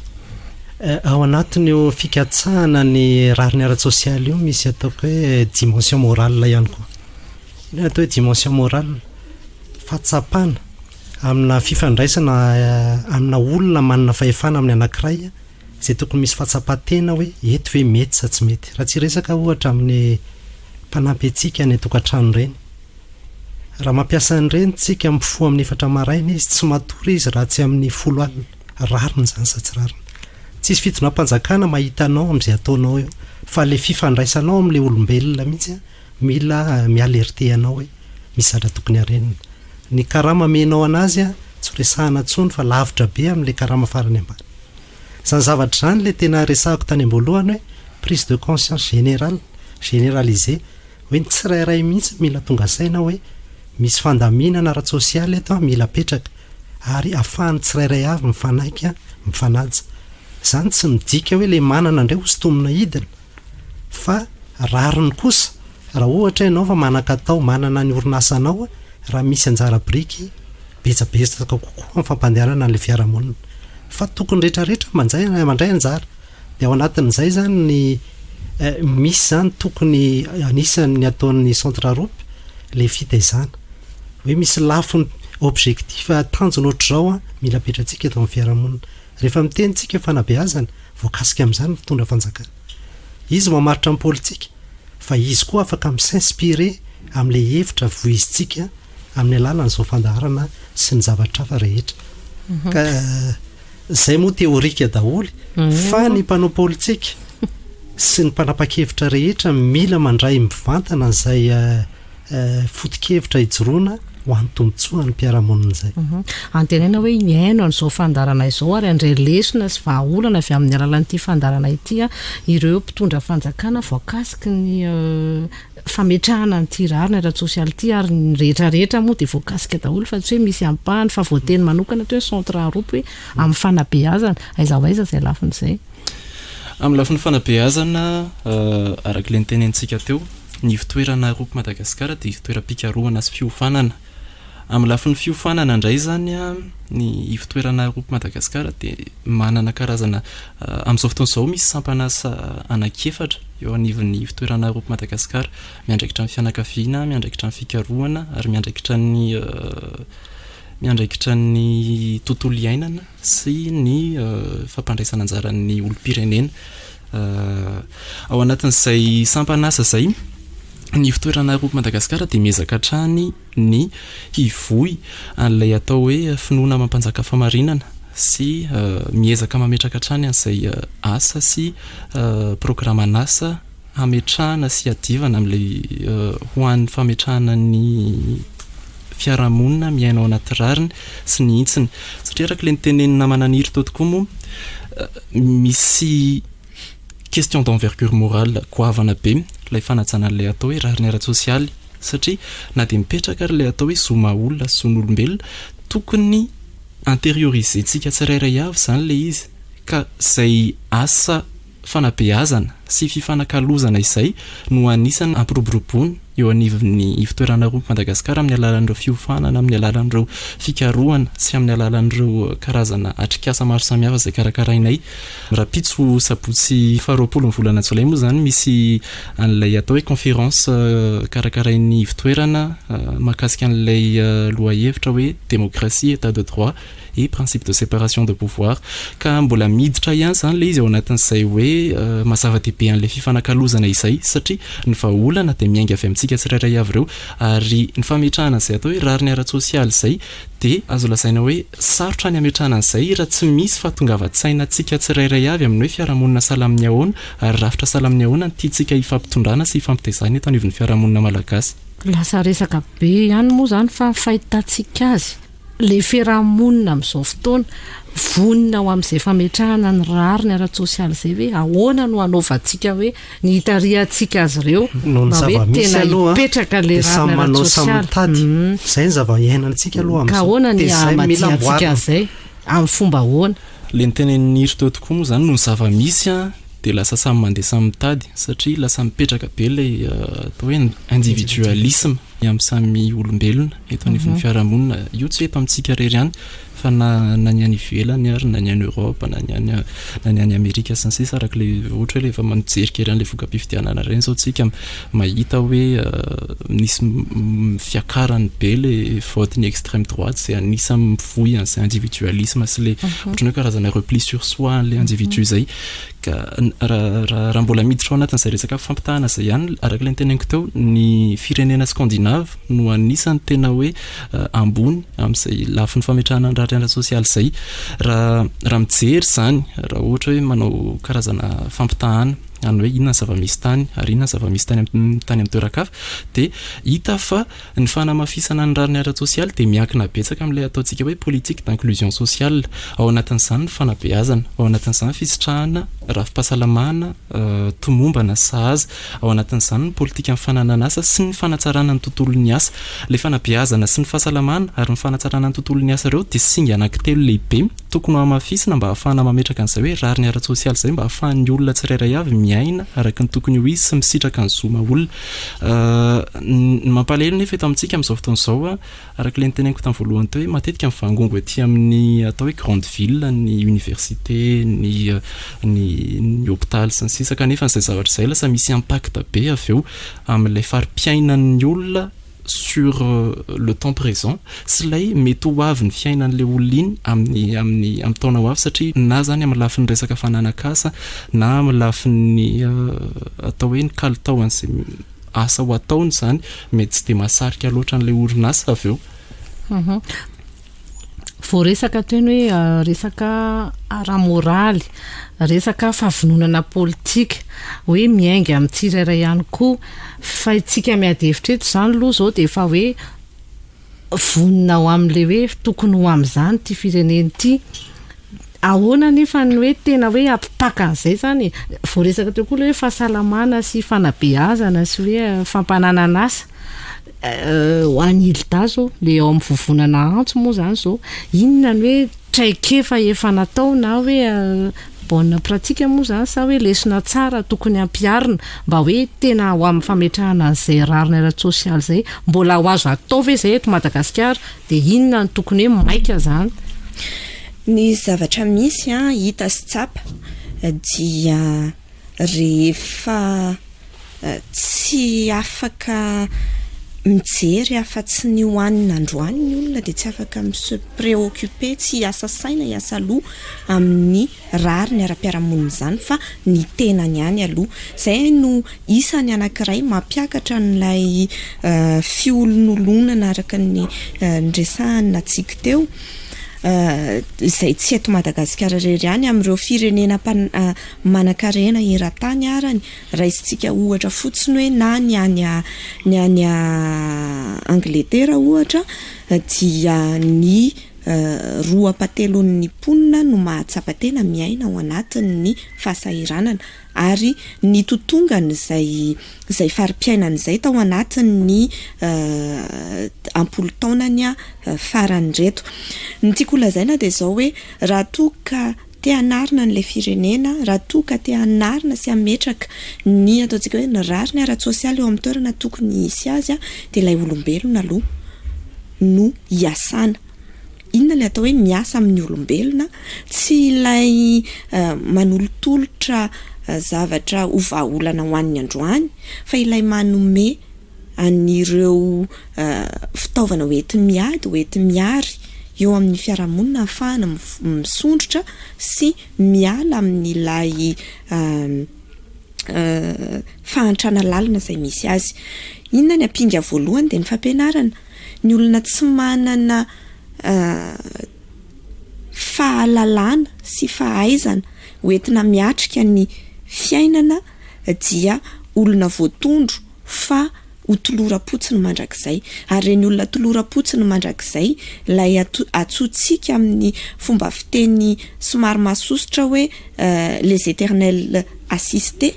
Ao anatin'io fikatsahana ny rariny ara-tsosialy io misy ataoko hoe dimension morale ihany koa. Inona atao hoe dimension morale? Fahatsapana amina fifandraisana amina olona manana fahefana amin'ny anankiray izay tokony misy fahatsapan-tena hoe eto ve mety sa tsy mety. Raha tsy hiresaka ohatra amin'ny mpanampy antsika any an-tokantrano ireny. Raha mampiasa an'ireny tsika mifoha amin'ny efatra maraina izy, tsy matory izy raha tsy amin'ny folo alina. Rariny izany sa tsy rariny? Tsisy fitondram-panjakana mahita anao amin'izay ataonao eo fa ilay fifandraisanao amin'ilay olombelona mihitsy Mila mi-alerter anao hoe misy zavatra tokony harenina. Ny karama amenao anazy tsy resahana intsony fa lavitra be amin'ilay karama farany ambany. Izany zavatra izany ilay tena resahako tany am-boalohany hoe prise de conscience générale, généralisée, hoe ny tsirairay mihitsy mila tonga saina hoe misy fandaminana ara-tsosialy eto mila apetraka ary ahafahan'ny tsirairay avy mifanaiky, mifanaja. Izany tsy midika hoe ilay manana indray hosintomina hidina. Fa rariny kosa raha ohatra ianao fa manan-katao, manana ny orinasanao, raha misy anjara biriky betsabetsaka kokoa amin'ny fampandehanana an'ilay fiarahamonina. Fa tokony rehetrarehetra manjay mandray anjara. Dia ao anatin'izay izany ny misy izany tokony anisan'ny ataon'ny centre Arope ilay fitaizana. Hoe misy lafiny objectif tanjona ohatr'izao mila apetratsika eto amin'ny fiarahamonina. Rehefa miteny tsika fanabeazana, voakasika amin'izany ny mpitondra fanjakana. Izy mamaritra ny politika, fa izy koa afaka mi-s'inspirer amin'ilay hevitra voizintsika amin'ny alalan'izao fandaharana sy ny zavatra hafa rehetra. Ka izay moa théorique daholo, fa ny mpanao politika sy ny mpanapa-kevitra rehetra mila mandray mivantana an'izay foto-kevitra ijoroana ho an'ny tombontsoan'ny mpiara-monina izay. Antenaina hoe hihaino an'izao fandaharana izao ary handray lesona sy vahaolana avy amin'ny alalan'ity fandaharana ity ireo mpitondra fanjakana voakasiky ny fametrahana an'ity rariny ara-tsosialy ity ary ny rehetra rehetra moa dia voakasika daholo fa tsy hoe misy ampahany fa voateny manokana teo hoe centre Arope hoe amin'ny fanabeazana. Aiza ho aiza izay lafiny izay? Amin'ny lafiny fanabeazana, araka ilay notenenintsika teo, ny ivontoerana Arop Madagascar dia ivontoeram-pikarohana sy fiofanana. Amin'ny lafiny fiofanana indray izany, ny ivontoerana Arop Madagascar dia manana karazana, amin'izao fotoana izao misy sampan'asa anankiefatra eo anivon'ny ivontoerana Arop Madagascar, miandraikitra ny fianakaviana, miandraikitra ny fikarohana ary miandraikitra ny miandraikitra ny tontolo iainana sy ny fampandraisana anjaran'ny olom-pirenena. Ao anatin'izay sampan'asa izay, ny ivontoerana Arop Madagascar dia miezaka hatrany ny hivoy an'ilay atao hoe finoana mampanjaka fahamarinana sy miezaka mametraka hatrany an'izay asa sy programan'asa hametrahana sy hiadivana amin'ilay ho an'ny fametrahana ny fiarahamonina miaina ao anaty rariny sy ny hitsiny. Satria araka ilay notenenin'ny namana Niry teo tokoa moa, misy question d'envergure morale goavana be ilay fanajana an'ilay atao hoe rariny ara-tsosialy. Satria na dia mipetraka ary ilay atao hoe zo maha-olona sy zon'olombelona, tokony intérioriser-ntsika tsirairay avy izany ilay izy. Ka izay asa fanabeazana sy fifanakalozana izay no anisan'ny hampiroboroboana eo anivon'ny Ivotoerana Rompy Madagascar amin'ny alalan'ireo fiofanana, amin'ny alalan'ireo fikarohana sy amin'ny alalan'ireo karazana atrikasa maro samihafa izay karakarainay. Rahampitso sabotsy faharoapolo ny volana jolay moa izany misy an'ilay atao hoe conférence karakarain'ny Ivotoerana mahakasika an'ilay lohahevitra hoe démocratie, état de droit. et principe de séparation de pouvoir ka mbola miditra ihany izany ilay izy ao anatin'izay hoe maha zava-dehibe an'ilay fifanakalozana izay satria ny vahaolana dia miainga avy amintsika tsirairay avy ireo ary ny fametrahana izay atao hoe rariny ara-tsosialy izay dia azo lazaina hoe sarotra ny hametrahana an'izay raha tsy misy fahatongavan-tsainantsika tsirairay avy amin'ny hoe fiarahamonina sahala amin'ny ahoana ary rafitra sahala amin'ny ahoana no tiantsika hifampitondràna sy hifampitaizana eto anivon'ny fiarahamonina malagasy. Lasa resaka be ihany moa izany fa fahitantsika azy. Ilay fiaraha-monina amin'izao fotoana, vonona ho amin'izay fametrahana ny rariny ara-tsosialy izay ve? Ahoana no hanaovantsika hoe ny hitarihantsika azy ireo Noho ny mba hoe zava-misy tena aloha hipetraka ilay dia samy rariny manao samy ara-tsosialy? mitady. Izay ny zava-iainantsika aloha Ka amin'izao. ahoana ny Dia izay no mila hamadihana amboarina. an'izay? Amin'ny fomba ahoana? Ilay notenenin'i Niry teo tokoa moa izany noho ny zava-misy dia lasa samy mandeha samy mitady satria lasa mipetraka be ilay atao hoe individualisme. Ny amin'ny samy olombelona eto anivon'ny fiarahamonina, io tsy eto amintsika irery ihany fa na na ny any ivelany ary na ny any Europe na ny any na ny any Amerika sy ny sisa araka ilay ohatra hoe rehefa mijery kely an'ilay voka-pifidianana ireny izao tsika mahita hoe nisy fiakarany be ilay vote-n'ny extrême droite izay anisan'ny mivoy an'izay individualisme sy ilay ohatran'ny hoe karazana repli sur soi an'ilay individu izay. Ka raha raha mbola miditra ao anatin'izay resaka fampitahana izay ihany, araka ilay noteneniko teo, ny firenena scandinave no anisan'ny tena hoe ambony amin'izay lafiny fametrahana ny rariny ara-tsosialy izay. Raha raha mijery izany, raha ohatra hoe manao karazana fampitahana any hoe inona ny zava-misy tany ary inona ny zava-misy tany tany amin'ny toeran-kafa dia hita fa Ny fanamafisana ny rariny ara-tsosialy dia miankina betsaka amin'ilay ataontsika hoe politique d'inclusion sociale. Ao anatin'izany ny fanabeazana, ao anatin'izany ny fisitrahana rafi-pahasalamana tomombana sy sahaza, ao anatin'izany ny politikan'ny fananan'asa sy ny fanatsarana ny tontolon'ny asa. Ilay fanabeazana sy ny fahasalamana ary ny fanatsarana ny tontolon'ny asa ireo dia singa anankitelo lehibe tokony hohamafisina mba hahafahana mametraka an'izay hoe rariny ara-tsosialy izay mba hahafahan'ny olona tsirairay avy miaina araka ny tokony ho izy sy misitraka ny zo maha-olona. Ny mampalahelo nefa eto amintsika amin'izao fotoana izao, araka ilay noteneniko tamin'ny voalohany teo hoe matetika mivangongo aty amin'ny atao hoe grande ville ny université, ny ny ny hopitaly sy ny sisa kanefa izay zavatra izay lasa misy impact be avy eo amin'ilay fari-piainan'ny olona sur le temps présent sy ilay mety ho avin'ny fiainan'ilay olona iny amin'ny amin'ny amin'ny taona ho avy satria na izany amin'ny lafiny resaka fananan-kasa na amin'ny lafiny atao hoe ny kalitao an'izay asa ho ataony izany mety tsy dia mahasarika loatra an'ilay orinasa avy eo. Voaresaka teo ny hoe resaka ara-moraly, resaka fahavononana politika, hoe miainga amin'ny tsirairay ihany koa. Fa isika miady hevitra eto izany aloha izao dia efa hoe vonona ho amin'ilay hoe tokony ho amin'izany ity firenena ity. Ahoana anefa ny hoe tena hoe hampipaka an'izay izany e? Voaresaka teo koa ilay hoe fahasalamana sy fanabeazana sy hoe fampananan'asa. Ho an'i Hilda izao, ilay ao amin'ny vovonana antso moa izany izao, inona ny hoe traikefa efa natao na hoe. bonne pratique moa izany sa hoe lesona tsara tokony hampiharina mba hoe tena ho amin'ny fametrahana an'izay rariny ara-tsosialy izay? Mbola ho azo atao ve izay eto Madagasikara? Dia inona no tokony hoe maika izany? Ny zavatra misy hita sy tsapa dia rehefa tsy afaka mijery afa-tsy ny hohanina androany ny olona dia tsy afaka mi-se préoccuper, tsy hiasa saina, hiasa loha amin'ny rariny ara-piarahamonina izany fa ny tenany ihany aloha. Izay no isany anankiray mampiakatra an'ilay fiolonolonana araka ny niresahana antsika teo, izay tsy eto Madagasikara irery ihany, amin'ireo firenena manan-karena eran-tany arany, raisintsika ohatra fotsiny hoe na ny any ny any Angletera ohatra dia ny roa ampahatelon'ny mponina no mahatsapa tena miaina ao anatin'ny fahasahiranana ary nitotongana izay izay fari-piainana izay tao anatin'ny am-polo taonany farany ireto. Ny tiako holazaina dia izao hoe raha toa ka te hanarina an'ilay firenena, raha toa ka te hanarina sy hametraka ny ataontsika hoe ny rariny ara-tsosialy eo amin'ny toerana tokony hisy azy dia ilay olombelona aloha no hiasana. Inona ilay atao hoe miasa amin'ny olombelona? Tsy ilay manolotolotra zavatra ho vahaolana ho an'ny androany fa ilay manome an'ireo fitaovana ho enti-miady, ho enti-mihary eo amin'ny fiarahamonina ahafahana misondrotra sy miala amin'ilay fahantrana lalina izay misy azy. Inona ny ampinga voalohany dia ny fampianarana. Ny olona tsy manana fahalalana sy fahaizana ho entina miatrika ny fiainana dia olona voatondro fa ho toloram-potsiny mandrakizay. Ary ireny olona toloram-potsiny mandrakizay, ilay antsointsika amin'ny fomba fiteny somary mahasosotra hoe les éternels assistés,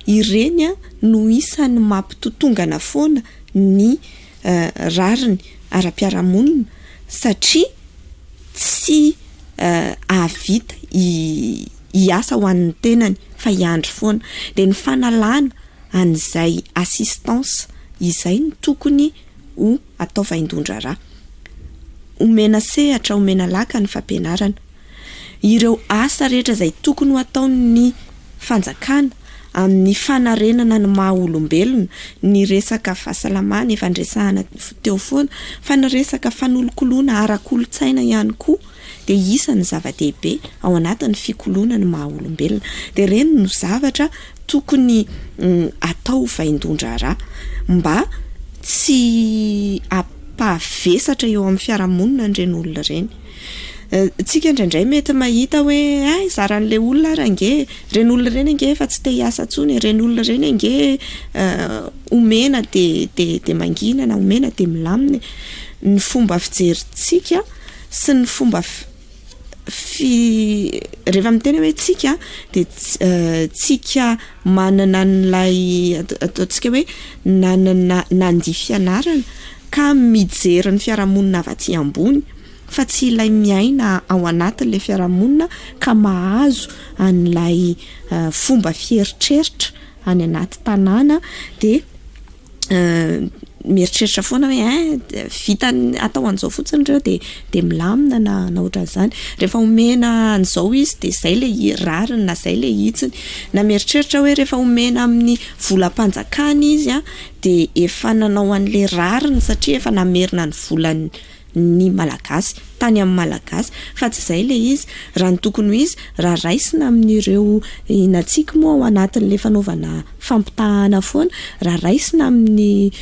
ireny no isan'ny mampitotongana foana ny rariny ara-piarahamonina satria tsy hahavita hiasa ho an'ny tenany fa hiandry foana. Dia ny fanalana an'izay assistance izay no tokony ho atao vaindohan-draharaha. Omena sehatra, omena laka ny fampianarana. Ireo asa rehetra izay tokony ho ataon'ny fanjakana amin'ny fanarenana ny maha olombelona, ny resaka fahasalamana efa niresahana teo foana, fa ny resaka fanolokoloana ara-kolontsaina ihany koa dia isan'ny zava-dehibe ao anatin'ny fikoloana ny maha olombelona. Dia ireny no zavatra tokony atao vaindohan-draharaha mba tsy hampahavesatra eo amin'ny fiarahamonina an'ireny olona ireny. Tsika indraindray mety mahita hoe hay zaran'ilay olona ary ange e, ireny olona ireny ange efa tsy te hiasa intsony e, ireny olona ireny ange omena dia dia dia mangina na omena dia milamina e. Ny fomba fijerintsika sy ny fomba fi rehefa miteny aho hoe tsika dia tsika manana an'ilay ataontsika hoe nanana nandia fianarana ka mijery ny fiarahamonina avy aty ambony fa tsy ilay miaina ao anatin'ilay fiarahamonina ka mahazo an'ilay fomba fieritreritra any anaty tanàna dia mieritreritra foana hoe ein vitany atao an'izao fotsiny ireo dia dia milamina na na ohatran'izany. Rehefa omena an'izao izy dia izay ilay rariny na izay ilay hitsiny. Na mieritreritra hoe rehefa omena amin'ny volam-panjakana izy an dia efa nanao an'ilay rariny satria efa namerina ny volany ny Malagasy, tany amin'ny Malagasy, fa tsy izay ilay izy. Raha ny tokony ho izy, raha raisina amin'ireo natsiky moa ao anatin'ilay fanaovana fampitahana foana, raha raisina amin'ny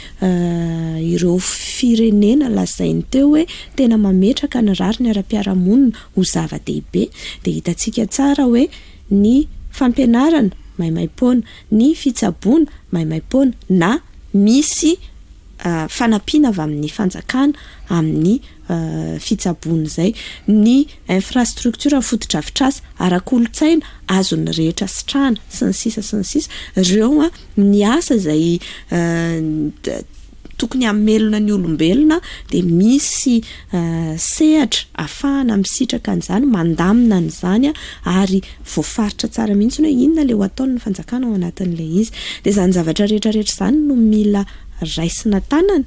ireo firenena lazainy teo hoe tena mametraka ny rariny ara-piarahamonina ho zava-dehibe, dia hitantsika tsara hoe ny fampianarana maimaim-poana, ny fitsaboana maimaim-poana, na misy fanampiana avy amin'ny fanjakana amin'ny fitsaboana izay, ny infrastructure, ny fotodrafitrasa ara-kolontsaina azon'ny rehetra sitrahana sy ny sisa sy ny sisa, ireo ny asa izay tokony hamelona ny olombelona dia misy sehatra ahafahana misitraka an'izany, mandamina an'izany ary voafaritra tsara mihitsy hoe inona ilay ho ataon'ny fanjakana ao anatin'ilay izy. Dia izany zavatra rehetra rehetra izany no mila raisina tanana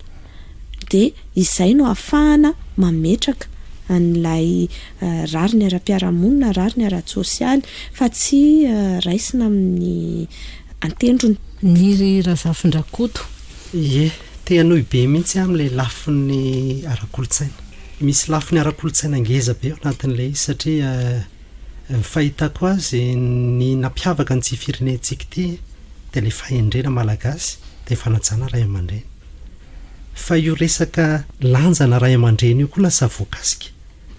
dia izay no ahafahana mametraka an'ilay rariny ara-piarahamonina, rariny ara-tsosialy fa tsy raisina amin'ny an-tendrony. Niry Razafindrakoto. Ie, te hanohy be mihitsy aho amin'ilay lafiny ara-kolontsaina. Misy lafiny ara-kolontsaina ngeza be ao anatin'ilay izy satria ny fahitako azy ny nampiavaka an'ity firenentsika ity dia ilay fahendrena malagasy dia fanajana ray aman-dreny. Fa io resaka lanjana ray aman-dreny io koa lasa voakasika.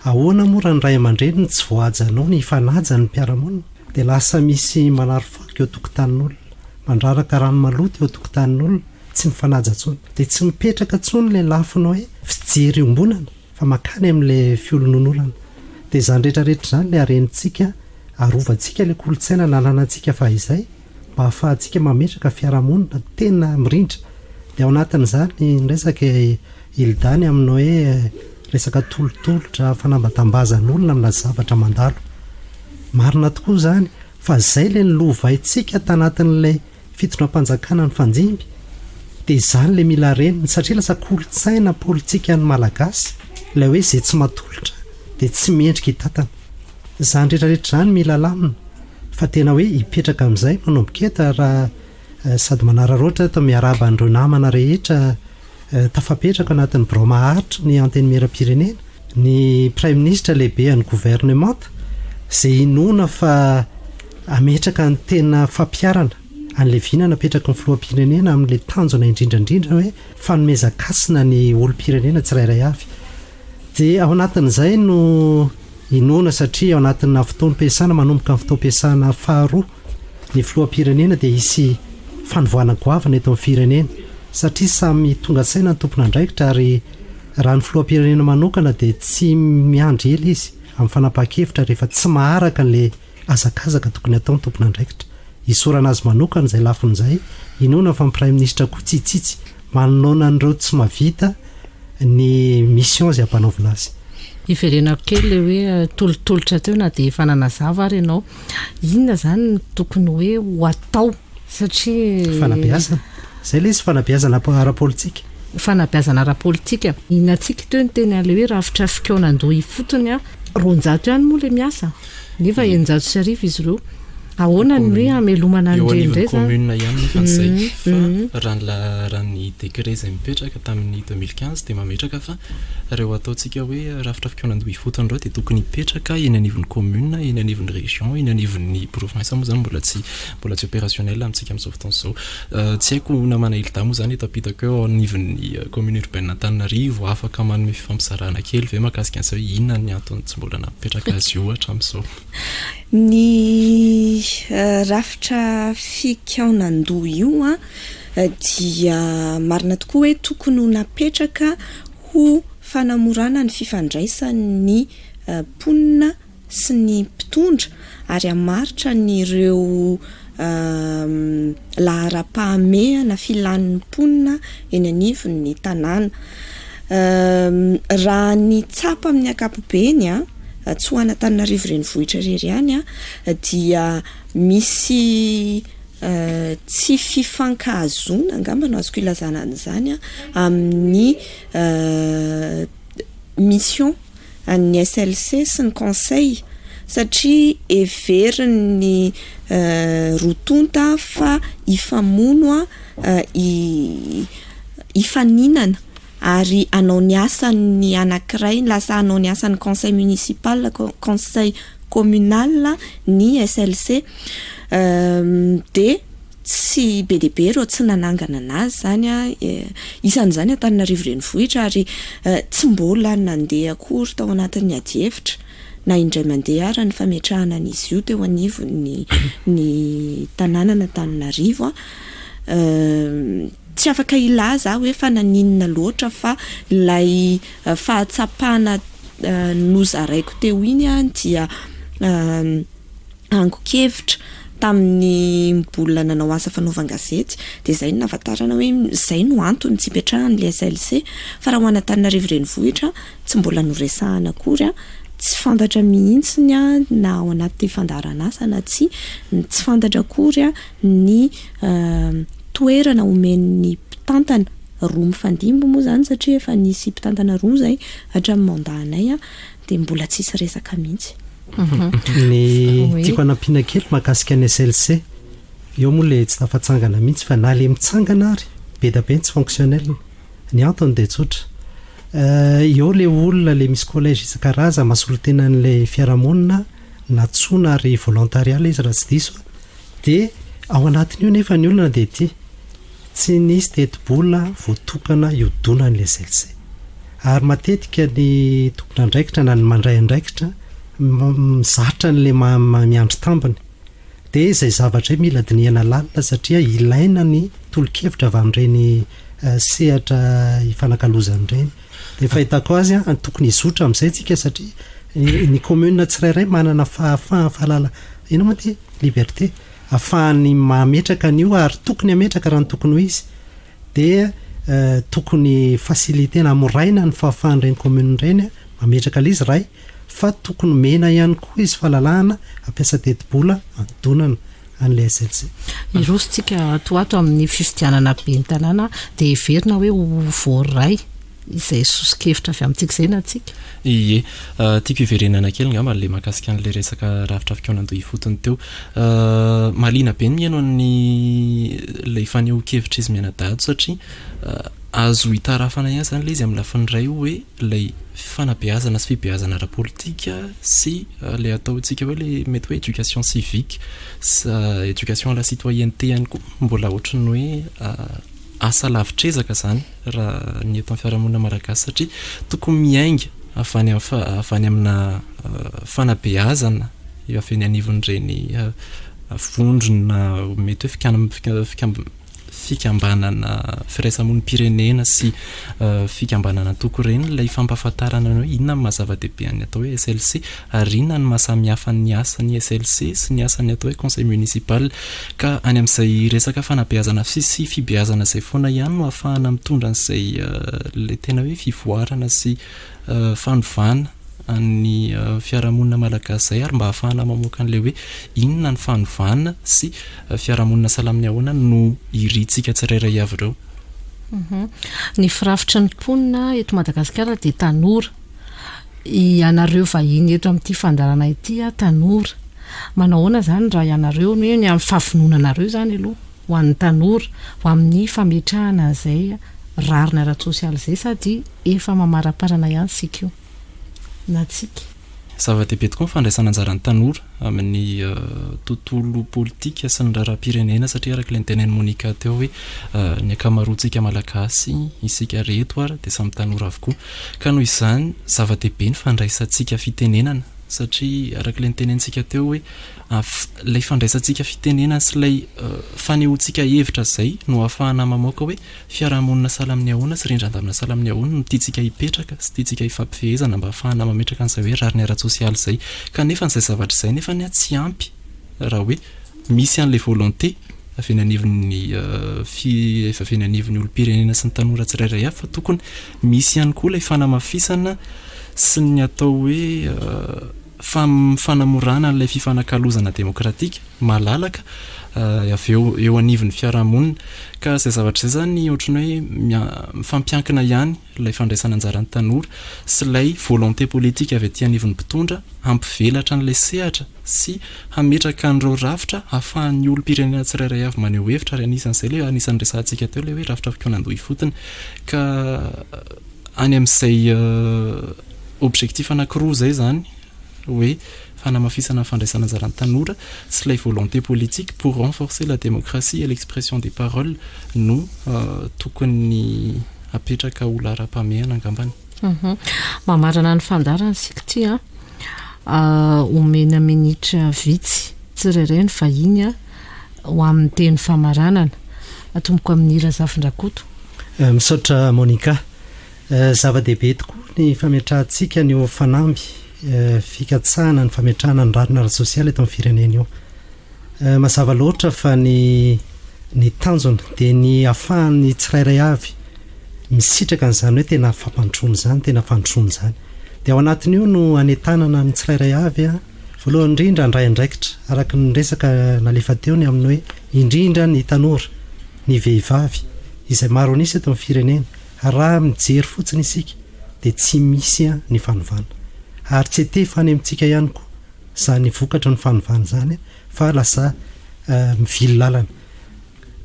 Ahoana moa raha ny ray aman-dreny no tsy voahajanao ny hifanaja ny mpiara-monina? Dia lasa misy manary fako eo an-tokotanin'olona, mandraraka rano maloto eo an-tokotanin'olona, tsy mifanaja intsony. Dia tsy mipetraka intsony ilay lafiny hoe fijery iombonana fa mankany amin'ilay fiolononolana. Dia izany rehetra rehetra izany ilay harentsika, arovantsika ilay kolontsaina nananantsika fahizay mba hahafahantsika mametraka fiarahamonina tena mirindra. Dia ao anatin'izany ny resaka Hilda ny amin'ny hoe resaka tolotolotra fanambatambazan'olona amina zavatra mandalo. Marina tokoa izany fa izay ilay nolovaintsika tanatin'ilay fitondram-panjakana nifanjimby dia izany ilay mila reniny satria lasa kolontsaina politikan'ny Malagasy ilay hoe izay tsy matolotra dia tsy mendrika hitantana. Izany rehetra rehetra izany mila lamina fa tena hoe hipetraka amin'izay manomboka eto raha sady manararaotra eto miarahaba an'ireo namana rehetra Tafapetraka anatin'ny birao maharitry ny Antenimierampirenena ny Praiminisitra lehibean'ny governemanta izay inoana fa hametraka ny tena fampiharana an'ilay vina napetraky ny filoham-pirenena amin'ilay tanjona indrindra indrindra hoe fanomezan-kasina ny olom-pirenena tsirairay avy. Dia ao anatin'izay no inoana satria ao anatina fotoam-piasana manomboka ny fotoam-piasana faharoa ny filoham-pirenena dia hisy fanovoana goavana eto amin'ny firenena satria samy tonga saina ny tompon'andraikitra ary raha ny filoham-pirenena manokana dia tsy miandry ela izy amin'ny fanapahan-kevitra rehefa tsy maharaka an'ilay hazakazaka tokony hatao ny tompon'andraikitra. Isaorana azy manokana izay lafiny izay, inoana fa ny praiminisitra koa tsy hitsitsy manoloana an'ireo tsy mahavita ny mission izay ampanaovina azy. Hiverenako kely ilay hoe tolotolotra teo na dia efa nanazava ary ianao. Inona izany no tokony hoe ho atao satria. Fanabeazana. Izay ilay izy, fanabeazana ara-politika. Fanabeazana ara-politika. I Natsiky teo niteny an'ilay hoe rafitra fikaonandoha ifotony an. 200 ihany moa ilay miasa nefa 1600 izy ireo. Ahoana ny hoe hamelomana an'ireny indray izany? Eo anivon'ny commune ihany nefa izay fa raha ny raha ny décret izay mipetraka tamin'ny 2015 dia mametraka fa ireo ataontsika hoe rafitra fikaonandoha ifotony ireo dia tokony hipetraka eny anivon'ny commune, eny anivon'ny région, eny anivon'ny province moa izany mbola tsy mbola tsy opérationnel amintsika amin'izao fotoana izao. Tsy haiko namana Hilda moa izany eto ampitako eo ao anivon'ny commune urbaine Antananarivo afaka manome fifampizarana kely ve mahakasika an'izay hoe inona ny antony tsy mbola napetraka azy io hatramin'izao? Ny rafitra fikaonandoha io dia marina tokoa hoe tokony ho napetraka ho fanamorana ny fifandraisan'ny mponina sy ny mpitondra ary hamaritra an'ireo laharam-pahamehana filan'ny mponina eny anivon'ny tanàna. Raha ny tsapa amin'ny ankapobeny, tsy ho an'Antananarivo renivohitra irery ihany, dia misy tsy fifankahazoana angamba no azoko ilazana an'izany amin'ny mission an'ny SLC sy ny conseil satria heverin'ny roa tonta fa hifamono hifaninana ary hanao ny asan'ny anankiray lasa hanao ny asan'ny conseil municipal conseil communal ny SLC dia tsy be dia be ireo tsy nanangana anazy izany an, isan'izany Antananarivo renivohitra ary tsy mbola nandeha akory tao anatin'ny adihevitra na indray mandeha ara ny fametrahana an'izy io teo anivon'ny ny tanànan'Antananarivo an. Tsy afaka hilaza aho hoe fa naninona loatra fa ilay fahatsapana nozaraiko teo iny an dia angon-kevitra. tamin'ny mbola nanao asa fanaovan-gazety dia izay no nahafantarana hoe izay no antony tsy ipetrahan'ilay SLC fa raha ho an'Antananarivo renivohitra tsy mbola noresahana akory tsy fantatra mihitsy na ao anaty fandaharan'asa na tsia, tsy fantatra akory ny toerana omen'ny mpitantana roa mifandimby moa izany satria efa nisy mpitantana roa izay hatramin'ny mandat anay dia mbola tsisy resaka mihitsy. Ny tiako hanampiana kely mahakasika ny SLC, eo moa ilay tsy tafatsangana mihitsy fa na ilay mitsangana ary be dia be ny tsy fonctionnel. Ny antony dia tsotra, eo ilay olona ilay misy collège isan-karazany mahasolo tena an'ilay fiarahamonina, nantsoina ary volontariat ilay izy raha tsy diso aho, dia ao anatin'io nefa ny olana dia ity, tsy nisy tetibola voatokana hiodonan'ilay SLC. Ary matetika ny tompon'andraikitra na ny mandray andraikitra mizatra an'ilay miandry tambiny. Dia izay zavatra izay mila dinihana lalina satria ilaina ny tolo-kevitra avy amin'ireny sehatra ifanakalozana ireny. Dia fahitako azy an, tokony hizotra amin'izay tsika satria ny commune tsirairay manana fahafahana, fahalala, inona moa ity? Liberté, ahafahany mametraka an'io ary tokony hametraka raha ny tokony ho izy. Dia tokony faciliter-na, hamoraina ny fahafahan'ireny commune ireny mametraka ilay izy iray. fa tokony omena ihany koa izy fahalalahana hampiasa tetibola hanodonana an'ilay SLC. Hiroso tsika ato ho ato amin'ny fifidianana ben'ny tanàna dia heverina hoe ho voaray izay soso-kevitra avy amintsika izay na tsika? Ie. Tiako hiverenana kely angamba ilay mahakasika an'ilay resaka rafitra fikaonandoha ifotony teo. Mahaliana be ny mihaino an'ny ilay fanehoan-kevitr'izy mianadahy ato satria azo itarafana ihany izany ilay izy amin'ny lafiny iray hoe ilay fanabeazana sy fibeazana ara-politika sy ilay ataontsika hoe ilay mety hoe éducation civique sy éducation à la citoyenneté ihany koa mbola ohatran'ny hoe asa lavitr'ezaka izany raha ny eto amin'ny fiarahamonina malagasy satria tokony miainga avy any avy any amina fanabeazana avy eny anivon'ireny vondrona mety hoe fikam- fikambanana firaisamonim-pirenena sy fikambanana antoko ireny ilay fampahafantarana ny hoe inona no maha zava-dehibe an'ny atao hoe SLC ary inona no maha samihafa ny asan'ny SLC sy ny asan'ny atao hoe conseil municipal. Ka any amin'izay resaka fanabeazana sy fibeazana izay foana ihany no ahafahana mitondra an'izay ilay tena hoe fivoarana sy fanovana an'ny fiarahamonina malagasy izay ary mba ahafahana mamoaka an'ilay hoe inona ny fanovana sy fiarahamonina sahala amin'ny ahoana no irintsika tsirairay avy ireo. Ny firafitry ny mponina eto Madagasikara dia tanora. Ianareo vahiny eto amin'ity fandaharana ity tanora. Manao ahoana izany raha ianareo ny hoe ny amin'ny fahavononanareo izany aloha ho an'ny tanora ho amin'ny fametrahana an'izay rariny ara-tsosialy izay sady efa mamaraparana ihany isika io na tsika. Zava-dehibe tokoa ny fandraisana anjaran'ny tanora amin'ny tontolo politika sy ny raharaham-pirenena satria araka ilay notenenin'i Monica teo hoe ny ankamaroantsika Malagasy, isika reto ary dia samy tanora avokoa. Ka noho izany zava-dehibe ny fandraisantsika fitenenana satria araka ilay notenenintsika teo hoe ilay fandraisantsika fitenenana sy ilay fanehoantsika hevitra izay no ahafahana mamoaka hoe Fiarahamonina sahala amin'ny ahoana sy rindran-damina sahala amin'ny ahoana no tiantsika hipetraka sy tiantsika hifampifehezana mba hahafahana mametraka an'izay hoe rariny ara-tsosialy izay. Kanefa an'izay zavatra izay nefa anie tsy ampy raha hoe misy an'ilay volonté avy eny anivon'ny fi avy eny anivon'ny olom-pirenena sy ny tanora tsirairay avy fa tokony misy ihany koa ilay fanamafisana sy ny atao hoe fam fanamorana an'ilay fifanakalozana demokratika malalaka avy eo eo anivon'ny fiarahamonina. Ka izay zavatra izay izany ohatran'ny hoe mia- mifampiankina ihany ilay fandraisana anjaran'ny tanora sy ilay volonté politique avy aty anivon'ny mpitondra hampivelatra an'ilay sehatra sy hametraka an'ireo rafitra ahafahan'ny olom-pirenena tsirairay avy maneho hevitra ary anisan'izay ilay anisan'ny resahantsika teo ilay hoe rafitra fikaonandoha ifotony. Ka any amin'izay objectif anankiroa izay izany hoe fanamafisana ny fandraisana anjaran'ny tanora sy ilay volonté politique pour renforcer la démocratie et l'expression des paroles no tokony hapetraka ho laharam-pahamehana angambany. Mamarana ny fandaharana isika ity an. Omena minitra vitsy tsirairay ny vahiny ho amin'ny teny famaranana. Atomboko amin'i Razafindrakoto. Misaotra Monica. Zava-dehibe tokoa ny fametrahantsika an'io fanamby fikatsahana ny fametrahana ny rariny ara-tsosialy eto amin'ny firenena io. Mazava loatra fa ny ny tanjona dia ny ahafahan'ny tsirairay avy misitraka an'izany hoe tena fampandrosoana izany, tena fandrosoana izany. Dia ao anatin'io no anentanana ny tsirairay avy, voalohany indrindra handray andraikitra, araka ny resaka nalefa teo ny amin'ny hoe indrindra ny tanora, ny vehivavy, izay maro an'isa eto amin'ny firenena. Raha mijery fotsiny isika dia tsy misy ny fanovana. Ary tsy etefa any amintsika ihany koa izany vokatry ny fanovana izany fa lasa mivily lalana.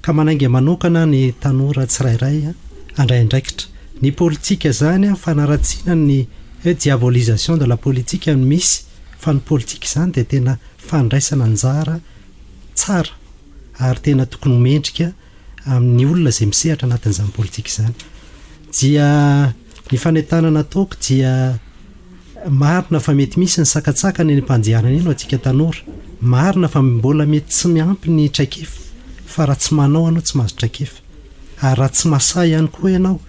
Ka manainga manokana ny tanora tsirairay handray andraikitra. Ny politika izany fanaratsiana ny hoe diabolisation de la politique no misy fa ny politika izany dia tena fandraisana anjara tsara ary tena tokony ho mendrika amin'ny olona izay misehatra anatin'izany politika izany. Dia ny fanentanana ataoko dia marina fa mety misy ny sakantsakana eny am-pandehanana eny ho antsika tanora. Marina fa mbola mety tsy miampy ny traikefa fa raha tsy manao ianao tsy mahazo traikefa. Ary raha tsy masahy ihany koa ianao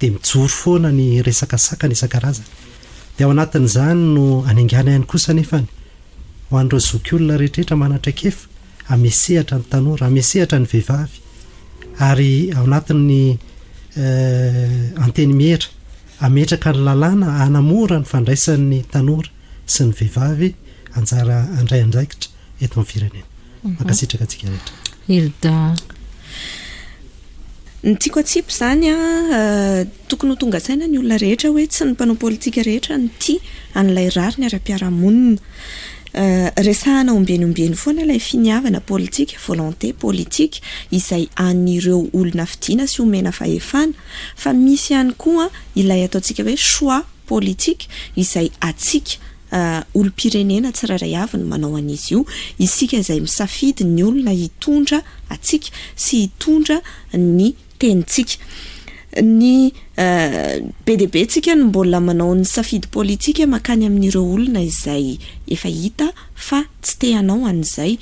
dia mijoro foana ny resaka sakana isan-karazany. Dia ao anatin'izany no anaingàna ihany kosa anefany ho an'ireo zokiolona rehetrarehetra manan-traikefa hamesehatra ny tanora, hamesehatra ny vehivavy ary ao anatin'ny antenimiera hametraka ny lalàna hanamora ny fandraisan'ny tanora sy ny vehivavy anjara handray andraikitra eto amin'ny firenena. Mankasitraka antsika rehetra. Hilda. Ny tiako atsipy izany an, tokony ho tonga saina ny olona rehetra hoe tsy ny mpanao politika rehetra no tia an'ilay rariny ara-piarahamonina. Resahana ombieny ombieny foana ilay finiavana politika, volonté politique, izay an'ireo olona fidiana sy omena fahefana, fa misy ihany koa ilay ataontsika hoe choix politique izay antsika olom-pirenena tsirairay avy no manao an'izy io, isika izay misafidy ny olona hitondra antsika sy hitondra ny tenintsika. Ny be dia be tsika no mbola manao ny safidy politika mankany amin'ireo olona izay efa hita fa tsy te hanao an'izay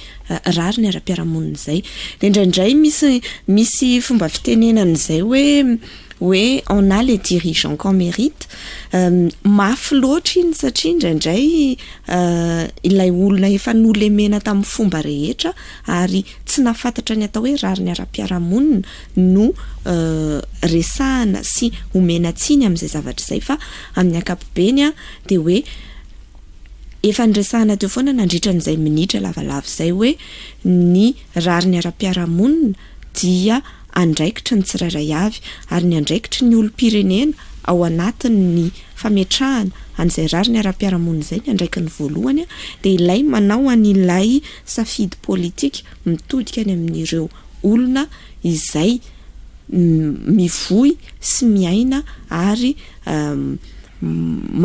rariny ara-piarahamonina izay. Dia indraindray misy misy fomba fitenenana izay hoe hoe on a les dirigeants qu'on mérite, mafy loatra iny satria indraindray ilay olona efa nolemena tamin'ny fomba rehetra ary tsy nahafantatra ny atao hoe rariny ara-piarahamonina no resahana sy omena tsiny amin'izay zavatra izay fa amin'ny ankapobeny dia hoe efa niresahana teo foana nandritra an'izay minitra lavalava izay hoe ny rariny ara-piarahamonina dia andraikitry ny tsirairay avy ary ny andraikitry ny olom-pirenena ao anatin'ny fametrahana an'izay rariny ara-piarahamonina izay, ny andraikiny voalohany dia ilay manao an'ilay safidy politika mitodika any amin'ireo olona izay mivoy sy miaina ary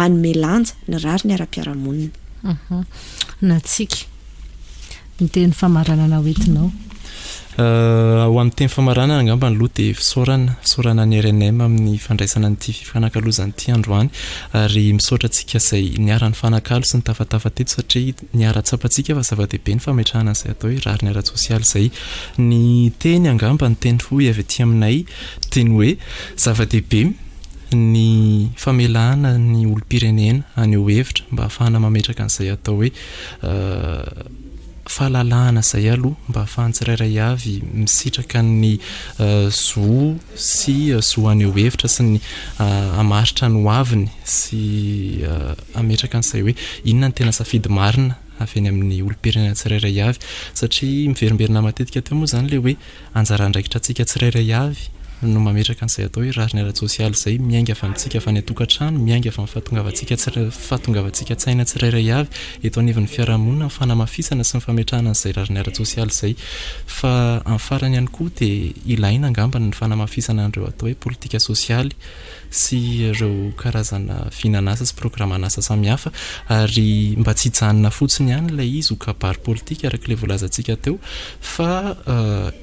manome lanja ny rariny ara-piarahamonina. Natsiky. Ny teny famaranana hoentinao. Ho an'ny teny famaranana angamba aloha dia fisaorana, fisaorana ny rnm amin'ny fandraisana an'ity fifanakalozana ity androany ary misaotra antsika izay niara-nifanakalo sy nitafatafa teto satria niara-tsapantsika fa zava-dehibe ny fametrahana an'izay atao hoe rariny ara-tsosialy izay. Ny teny angamba, ny teny fohy avy aty aminay dia ny hoe zava-dehibe ny famelana ny olom-pirenena haneho hevitra mba hahafahana mametraka an'izay atao hoe fahalalahana izay aloha mba ahafahan'ny tsirairay avy misitraka ny zo sy zo haneho hevitra sy ny hamaritra ny hoaviny sy hametraka an'izay hoe inona ny tena safidy marina avy eny amin'ny olom-pirenena tsirairay avy satria miverimberina matetika teo moa izany ilay hoe Anjara andraikitra antsika tsirairay avy no mametraka an'izay atao hoe rariny ara-tsosialy izay, miainga avy amintsika avy any an-tokantrano, miainga avy amin'ny fahatongavantsika tsira- fahatongavantsika an-tsaina tsirairay avy eto anivon'ny fiarahamonina ny fanamafisana sy ny fametrahana an'izay rariny ara-tsosialy izay. Fa amin'ny farany ihany koa dia ilaina angamba ny fanamafisana an'ireo atao hoe politika sosialy sy ireo karazana vinan'asa sy programan'asa samihafa ary mba tsy hijanona fotsiny ihany ilay izy ho kabary politika araka ilay voalazantsika teo fa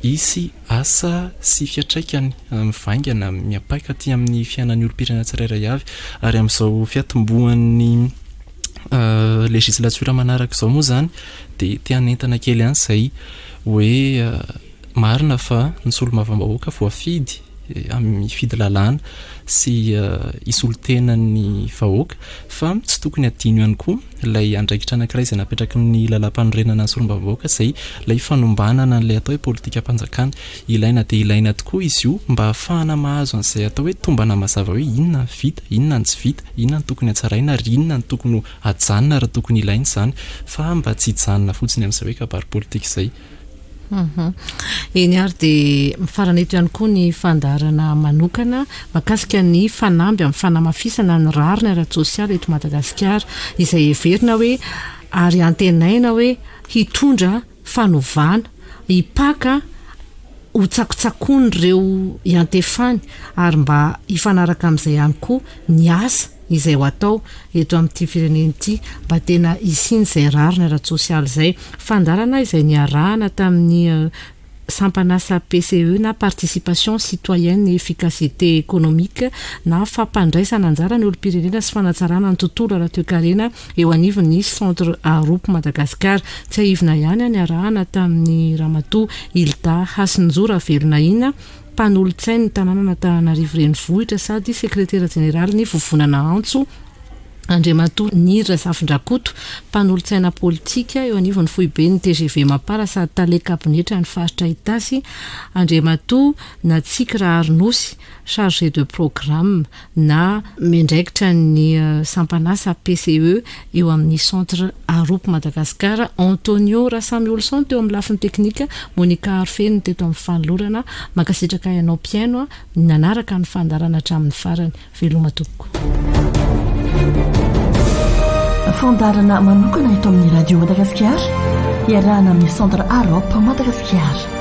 hisy asa sy fiantraikany mivaingana miampaika aty amin'ny fiainan'ny olom-pirenena tsirairay avy ary amin'izao fiatombohan'ny legislature manaraka izao moa izany dia te hanentana kely ihany izay hoe marina fa ny solombavambahoaka voafidy. mifidy lalàna sy hisolo tena ny vahoaka fa tsy tokony hadino ihany koa ilay andraikitra anankiray izay napetraky ny lalàmpanorenana ny solombavambahoaka izay ilay fanombanana an'ilay atao hoe politikam-panjakana. Ilaina dia ilaina tokoa izy io mba hahafahana mahazo an'izay atao hoe tombana mazava hoe inona ny vita, inona ny tsy vita, inona no tokony hatsaraina ary inona no tokony ho hajanona raha tokony ilaina izany fa mba tsy hijanona fotsiny amin'izay hoe kabary politika izay. Eny ary dia mifarana eto ihany koa ny fandaharana manokana mahakasika ny fanamby amin'ny fanamafisana ny rariny ara-tsosialy eto Madagasikara izay heverina hoe ary antenaina hoe hitondra fanovana hipaka ho tsakotsakoan'ireo iantefany ary mba hifanaraka amin'izay ihany koa ny asa izay ho atao eto amin'ity firenena ity mba tena hisian'izay rariny ara-tsosialy izay. Fandaharana izay niarahana tamin'ny sampan'asa PCE na Participation Citoyenne et Efficacité Économique na fampandraisana anjara ny olom-pirenena sy fanatsarana ny tontolo ara-toekarena eo anivon'ny Centre Arup Madagascar. Tsiahivina ihany niarahana tamin'ny Ramatoa Hilda Hasinjo Ravelonahina, mpanolotsain'ny tanànan'Antananarivo Renivohitra sady sekretera jeneralin'ny Vovonana Antso, Andriamatoa Niry Razafindrakoto, mpanolotsaina politika eo anivon'ny foiben'ny tgv Mapar sady tale kabinetran'ny faritra Itasy, Andriamatoa Natsiky Raharinosy, chargé de programme na miandraikitra ny sampan'asa PCE eo amin'ny Centre Arup Madagascar, Antonio Rasamiolson teo amin'ny lafiny teknika, Monica Arifeno teto amin'ny fanolorana. Mankasitraka ianao mpihaino nanaraka ny fandaharana hatramin'ny farany. Veloma tompoko. Fandaharana manokana eto amin'ny Radio Madagasikara, iarahana amin'ny Centre Arup Madagasikara.